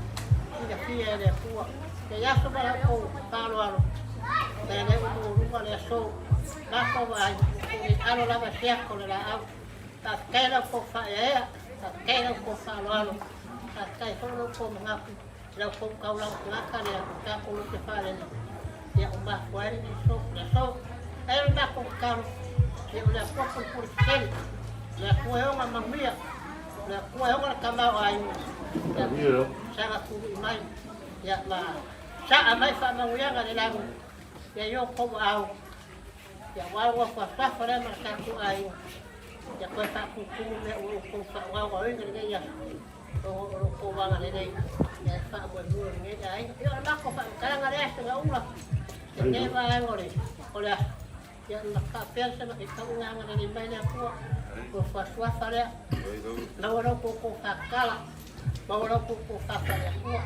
silafia e le Atua. Nei aso ma la outou faaaloalo, e le o maualuga le aso. Matou vaai, ua nei alo lava se ata o le laau. Faafetai la outou faaeaea, faafetai la outou faaaloalo, faafetai foi lo outou manatu i la outou taulaga tagata lea ua tatou lote faalele, ia ua mafua ai lenei le aso. Ae o le matou tatalo, ia o le Atua pulepule tetele, o le Atua e ona manuia, o le Atua e ona le tamaoaiga, ia saga tului mai, ia ma saa mai faamanuiaga i le lagi, ia i outou aao, ia aua le nofo asuafa lea ma le tatou aiga, ia toe faatutumu mea ua outou faagaogaoina i lenei aso. O lo outou agalelei ia e faamoemoe o lenei aiga. Ia o le matou faamatalaga lea Segaula, lenei vaega o le o le aso. Ia ma faapea se i tauga agalelei mai le Atua, o fuafuafa lea. Maua lo outou tofa tatala, maua lo outou tofa faale-Atua,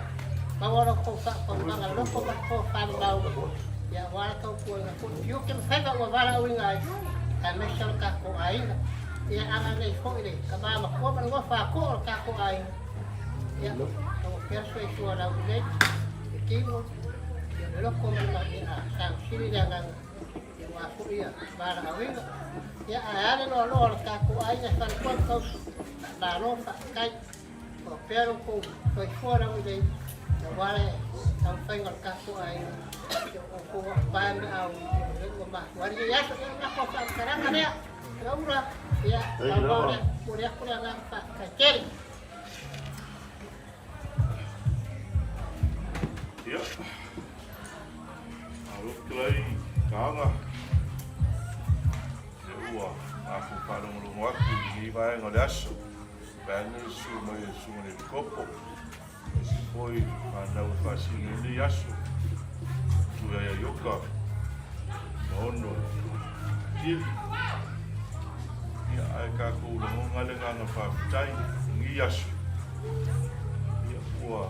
maua lo outou faataumaga loko ma le tofa mamao, ia aua le tautuaina foi tiute ma faiva ua valaauina ai, aemaise o le tatou aiga. Ia agalelei foi le tama matua ma le nofo a toa o le tatou aiga. Ia, maua pea le soifua laulelei, le tino, ia le loto ma le maea, sagasili le agaga, ia aua foi ia valaauina. Ia, ae a le loaloa o le tatou aiga e faletua ma tausi, faamalo, faafetai. Maua pea lo outou soifua laulelei, aua le taumafaiga o le tatou aiga, ia o outou apae ma au, ia ua mafua ai lenei aso. Ia, o le matou faamatalaga lea. Laura, ia, pau lea, momoli atu le agaga faafetai tele. Ia, malo fetalai Taga, lea ua matou faalogologo atu i lenei vaega o le aso, vaeane le susu mai o le Susuga i le Epikopo, aemaise foi fanau e faasino ai lenei aso, Matua ia Ioka ma Ono Tili. Ia, ae tatou lagona le agaga faafetai i lenei aso. Ia, ua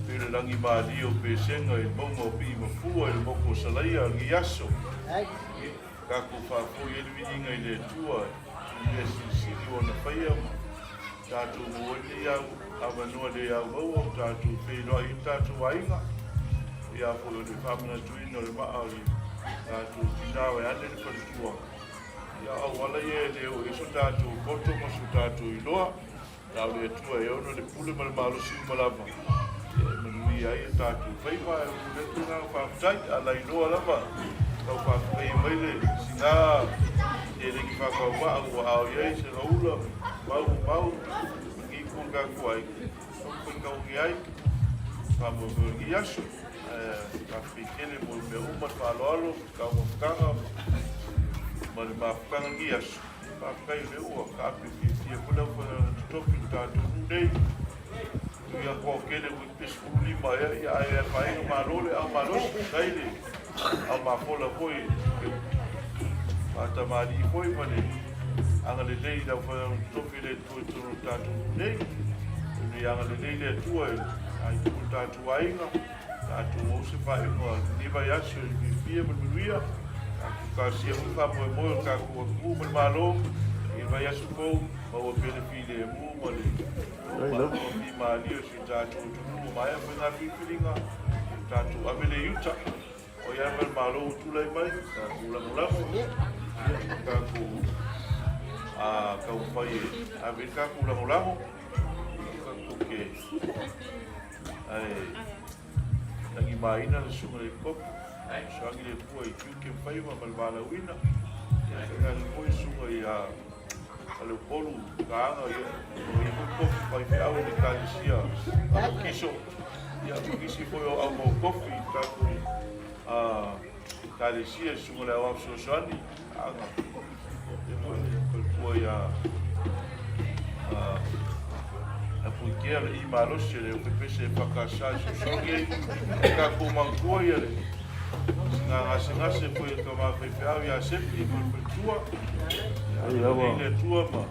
pei le langimalie o Pesega i le mauga o Piimafua i le motu o Salaia i lenei aso. Ia, tatou faafoi ai le viiga i le Atua i mea silisili ua na faia ma tatou maua ai lenei au avanoa le au maua ua tatou feiloai ai le tatou aiga. Ia foi o le faamanatuina o le maa o le tatou tina vaeane le faletua. Ia o auala ia e le oo i ai so tatou poto ma so tatou iloa. Na o le Atua e ono le pule ma le malosi uma lava ia e manuia ai a tatou faiva. E momoli atu le agaga faafetai, a lailoa lava tau faafetai mai le sina seleni faatauvaa ua ao i ai se gaula mau mau. fua i tatou aiga, faitauina ai, faamoemoe i lenei aso. Ae faafetai tele mo mea uma, le faaaloalo, le taumafataga ma le mafutaga i lenei aso. Faafetai o lea ua taape fiafia foi le aufaigaluega totofi i le tatou nuu nei. Ui atu ao tele ua pe 15 ea, ia ae afaina malo le ao malosi, faafetai le ao mafola foi i faatamalii foi ma le agalelei i le aufaigaluega totofi le Atua i totonu o le tatou nuu nei. Ia agalelei le Atua i ai foi le tatou aiga, tatou maua se faaiuga o lenei vaiaso i le fiafia ma le manuia. Tatou talosia foi faamoemoe o le tatou atunuu ma le Malo i le vaiaso fou, maua pea le filemu ma le fimalie o si o tatou atunuu ua maea faiga filifiliga, tatou ave le i uta. O ia ma le Malo ua tulai mai, tatou lagolago, tatou taumafai e ave i le tatou lagolago, tatou te ae tagimaina le susuga i le Epikopo, fesoasoani le Atua i tiute ma faiva ma le valaauina, ia tainane foi le susuga ia Faleupolu Gaaga, ia o ia foi tofi faifeau i le Ekalesia Kalikiso, ia ma nisi foi o au mau tofi i tatou Ekalesia, le susuga i le Aoao Fesoasoani Gaaga, ia foi le faletua ia Apuitea le i malosi o le Eupepese e whakasa i sosogi ai. E tatou manatua ia le sina gasegase foi e tama faifeau ia Sepi ma le faletua. Ia nei le Atua ma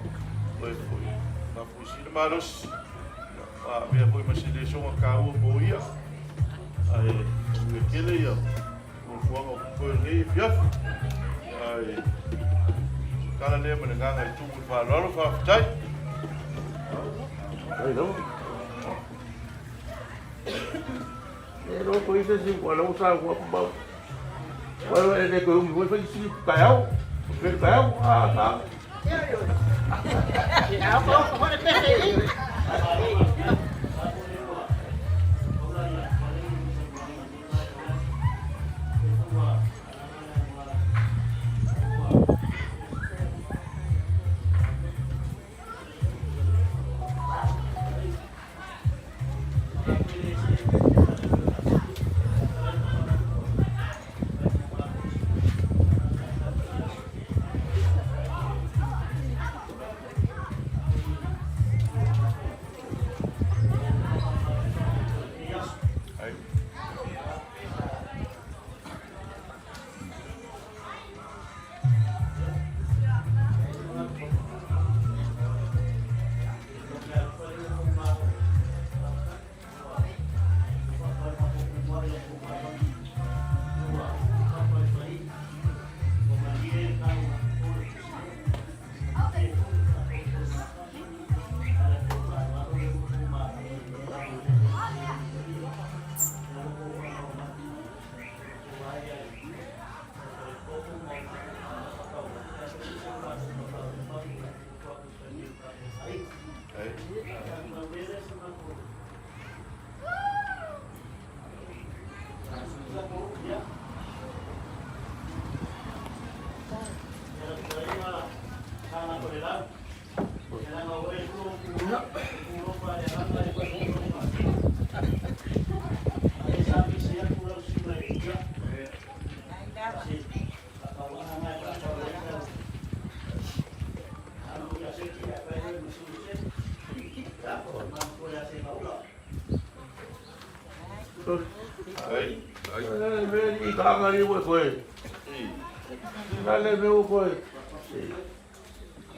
oe foi. Faafoisina malosi. Ia avea foi ma se lesoga taua mo ia. Ae manuia tele ia fuafuaga o totoe o lenei afiafi. Ae tala lea ma le agaga e tumu i le faaaloalo, faafetai. Ai lava. E lo ko ise si wala usa wa ba. Wala e le ko umi foi foi si kaeo. Pe kaeo a ka. Ia ko ko le pese.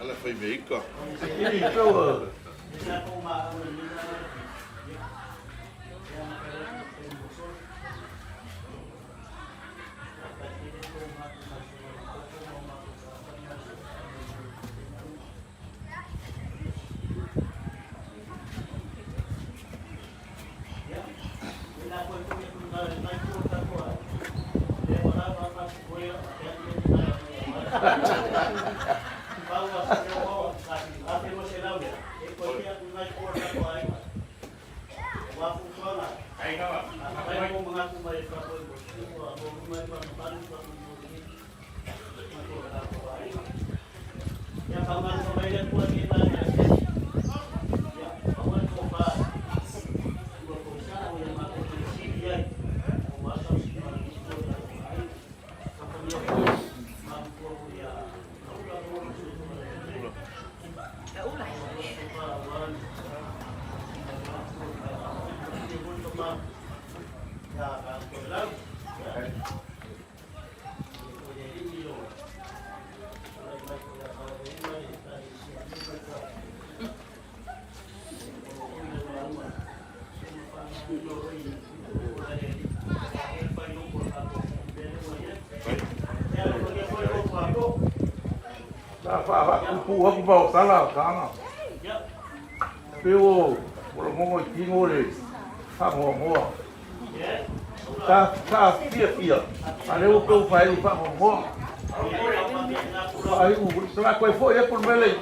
Ala fai me ika. puu atu ma o tala saga. Pei ua lagogo i tino le faanoanoa. Sa sa fiafia, a lea ua pei ua faaiu i faanoanoa. Faaiu, sa toe foi atu le mea lea,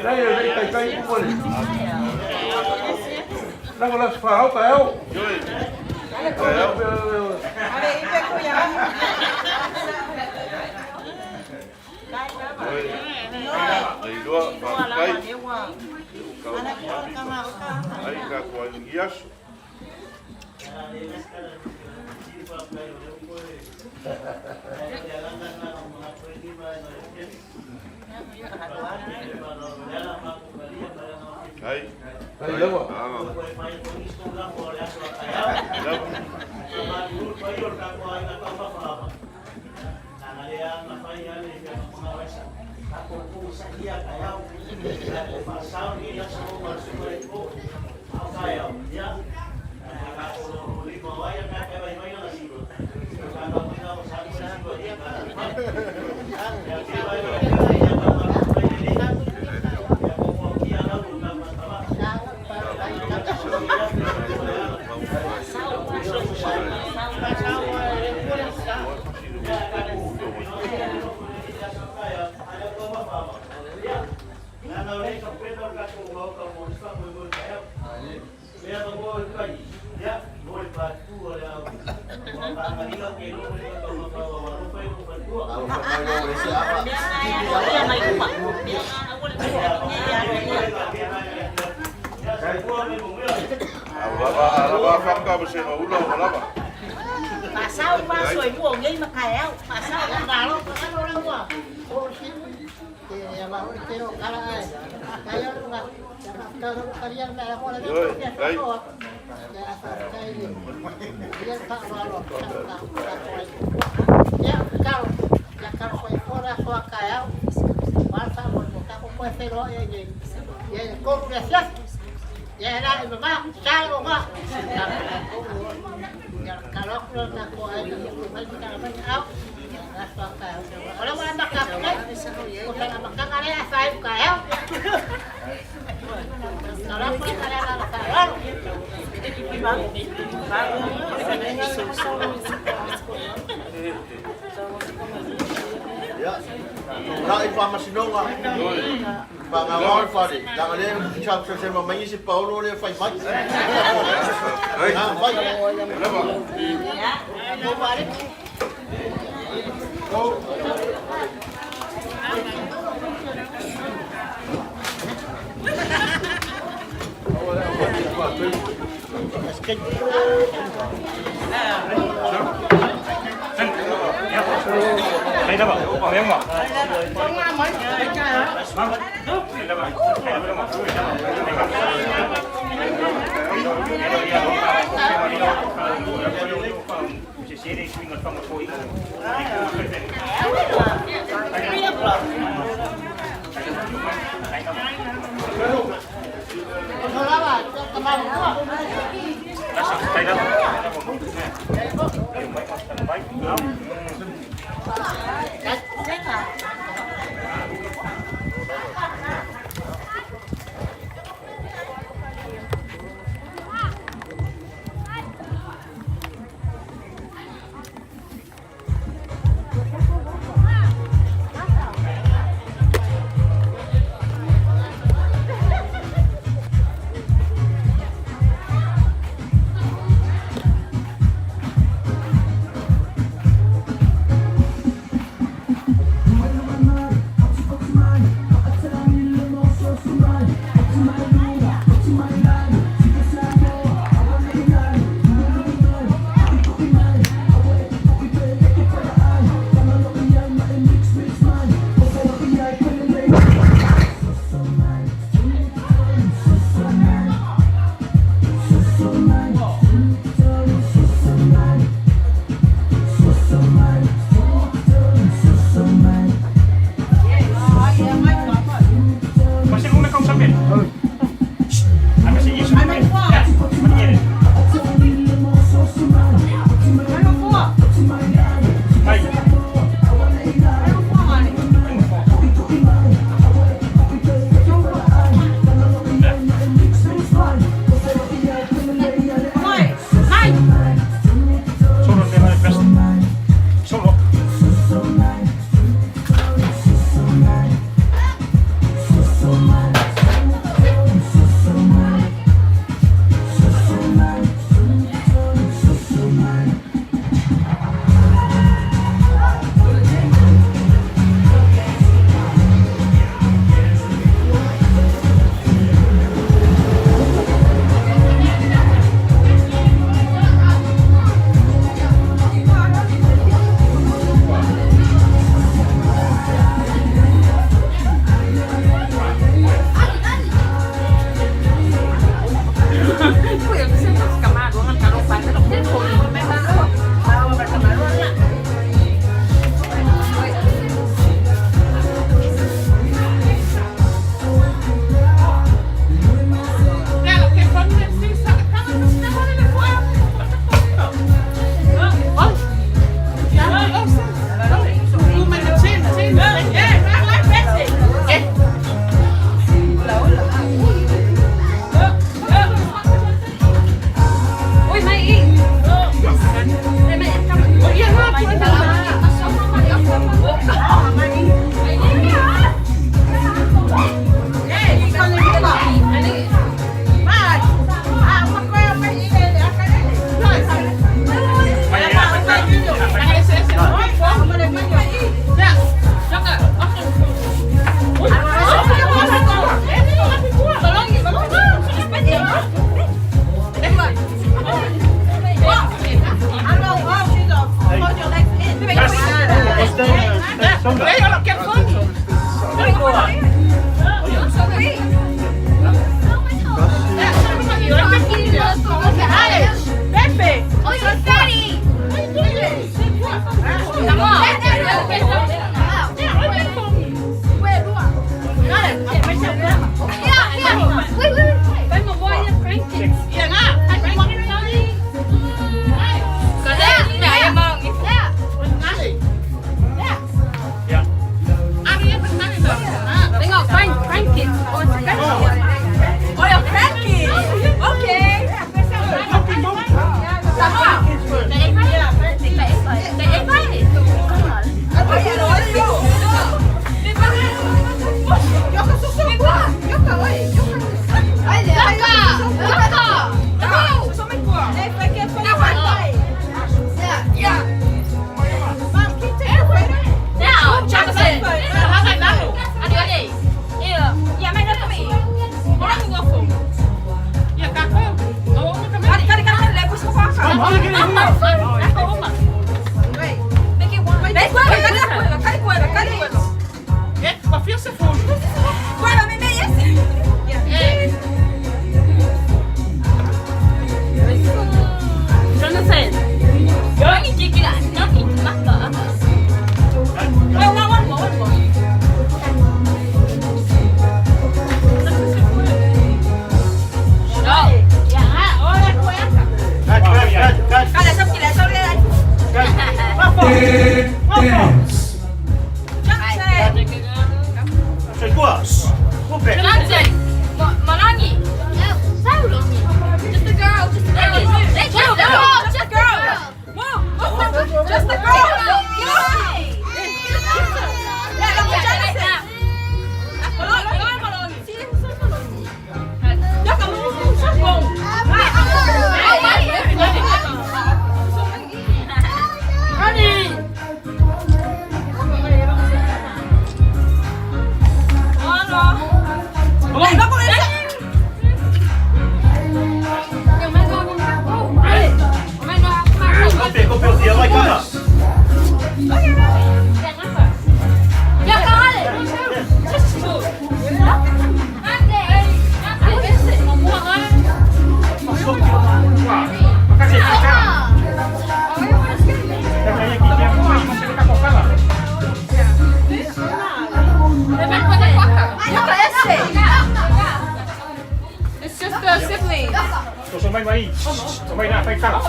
leai e le i taitai uma le. Leaga o le aso fanau taeao. Ai lava. Ia, tulai le faamasinoga, faagaoa le fale, leaga o lea e sausauselua mai nisi paolo lea e fai mai. Na fai. Jonathan. Malangi. Just the girl. Just the girl. Just the girl. Just the girl. Move. Just the girl. It's just the siblings. So mai mai. So mai na fai kala.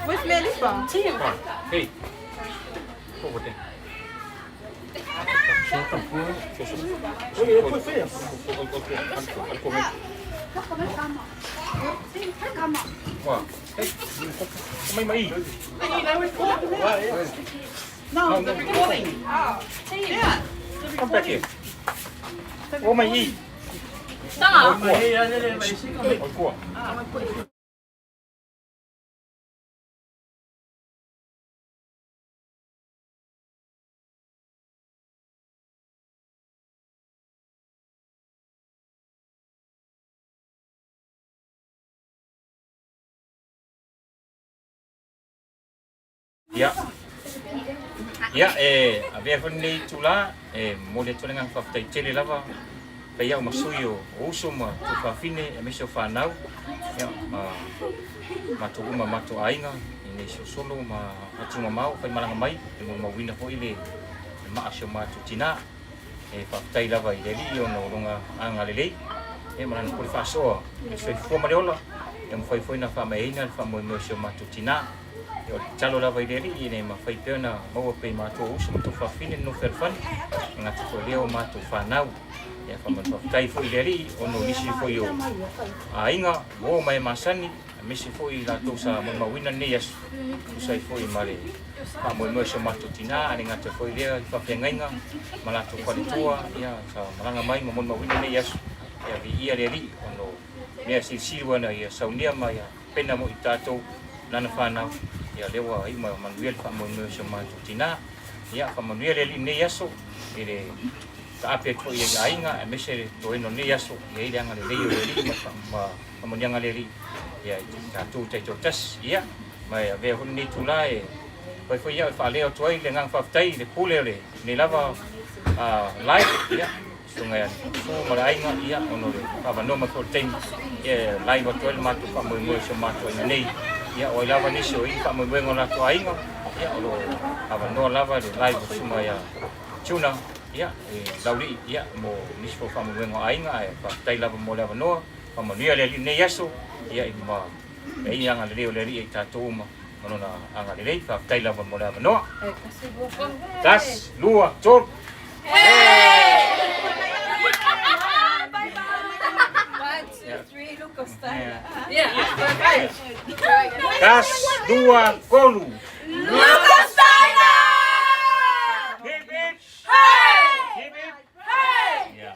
Where's Melifa? Hey. Ko te. Mai mai. No, the recording. Yeah. Come back here. Oh mai i. Ia. Ia, e avea foi lenei itulā, e momoli atu ai le agaga faafetai tele lava pei au ma sui o uso ma tuafafine aemaise o fanau, ia, ma matou uma ma matou aiga i nei solosolo ma atumamao faimalaga mai e molimauina foi le maa o si o matou tinā. E faafetai lava i le Alii ona o lona agalelei ia ma lana pule faasoa i le soifua ma le ola, ia mafai foi ona faamaeaina le faamoemoe o si o matou tinā. Ia o le tatalo lava i le Alii ina ia mafai pea ona maua pea i matou o uso ma tuafafine le nofo fealofani, e gata foi i lea o matou fanau. Ia faafetai foi i le Alii ona o nisi foi o aiga, uo ma e masani, aemaise foi i latou sa molimauina lenei aso, tusa ai foi ma le faamoemoe o si o matou tinā, ae le gata foi i lea i faafeagaiga ma latou faletua, ia, sa malaga mai ma molimauina lenei aso, ia viia le Alii ona o mea silisili ua na ia saunia ma ia pena mo i tatou lana fanau, ia lea ua iu ma manuia le faamoemoe o si o matou tinā. Ia faamanuia le Alii i lenei aso i le taape atu foi i aiga aemaise le toeno o lenei aso, ia i ai le agalelei o le Alii ma faamanuiaga a le Alii ia i tatou taitoatasi. Ia, ma e avea foi lenei itula e fai foi au e faaleo atu ai le agaga faafetai i le pule o lenei lava live, ia, susuga ia Fu ma le aiga, ia, ona o le faavanoa mai foi o le taimi, ia, e live atu ai le matou faamoemoe i si o matou aiga nei. Ia, o ai lava nisi o i faamoemoega o latou aiga, ia, o lo o avanoa lava le live o susuga ia Tuna, ia, e Laulii, ia, mo nisi foi o faamoemoega o aiga, ae faafetai lava mo le avanoa. Faamanuia le Alii i lenei aso, ia, ma e i agalelei o le Alii i tatou uma ma lona agalelei. Faafetai lava mo le avanoa. Tasi, lua, tolu. Tasi, lua, tolu. Lucas Steiner! Hip hip! Hey! Hip hip! Hey! Yeah.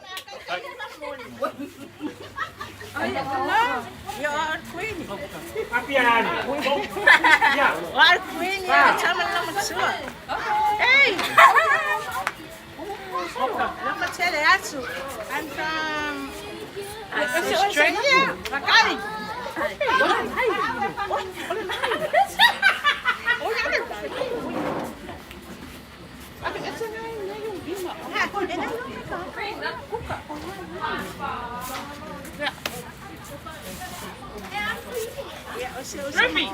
I'm from Australia. Makati. Ruby.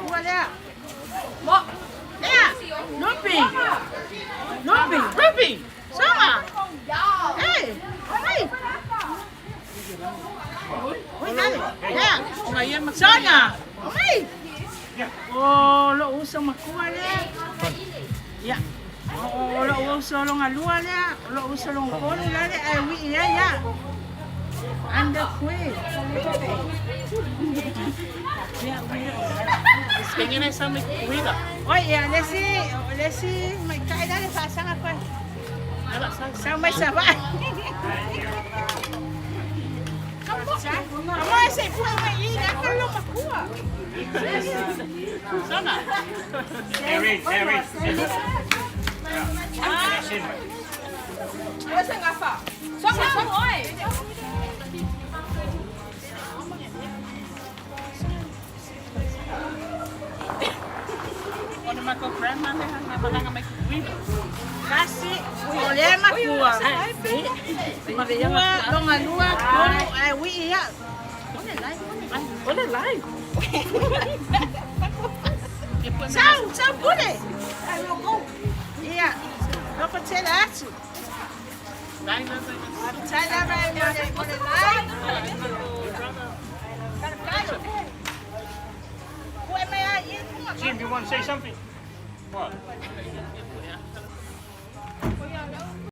Ruby. Ruby. Ruby. Sama. Hey. Hey. Sonia. Hey. Oh, lo uso makua le. Ya. O lou uso loga lua lea, o lou uso loga tolu lale ae uii ai ia. Under kue. Pengine sa mai kuida. Oi, ia lesi, lesi mai kai lale faasaga koe. Sau mai Savaii. Amo se pua mai i la ka lo makua. Sana. Erin, Erin. Sin. Ose ngafa. Songa, songa, oi. Ona mako grandma le hanga malanga mai kuida. Kasi o le makua. Makua longa lua tolu ae uii ia. Ole lai. Sau, sau pule. Ia. Loko tele atu. Tai lava e mo le mo le lai. Kue mai a i Jim, you want to say something? What?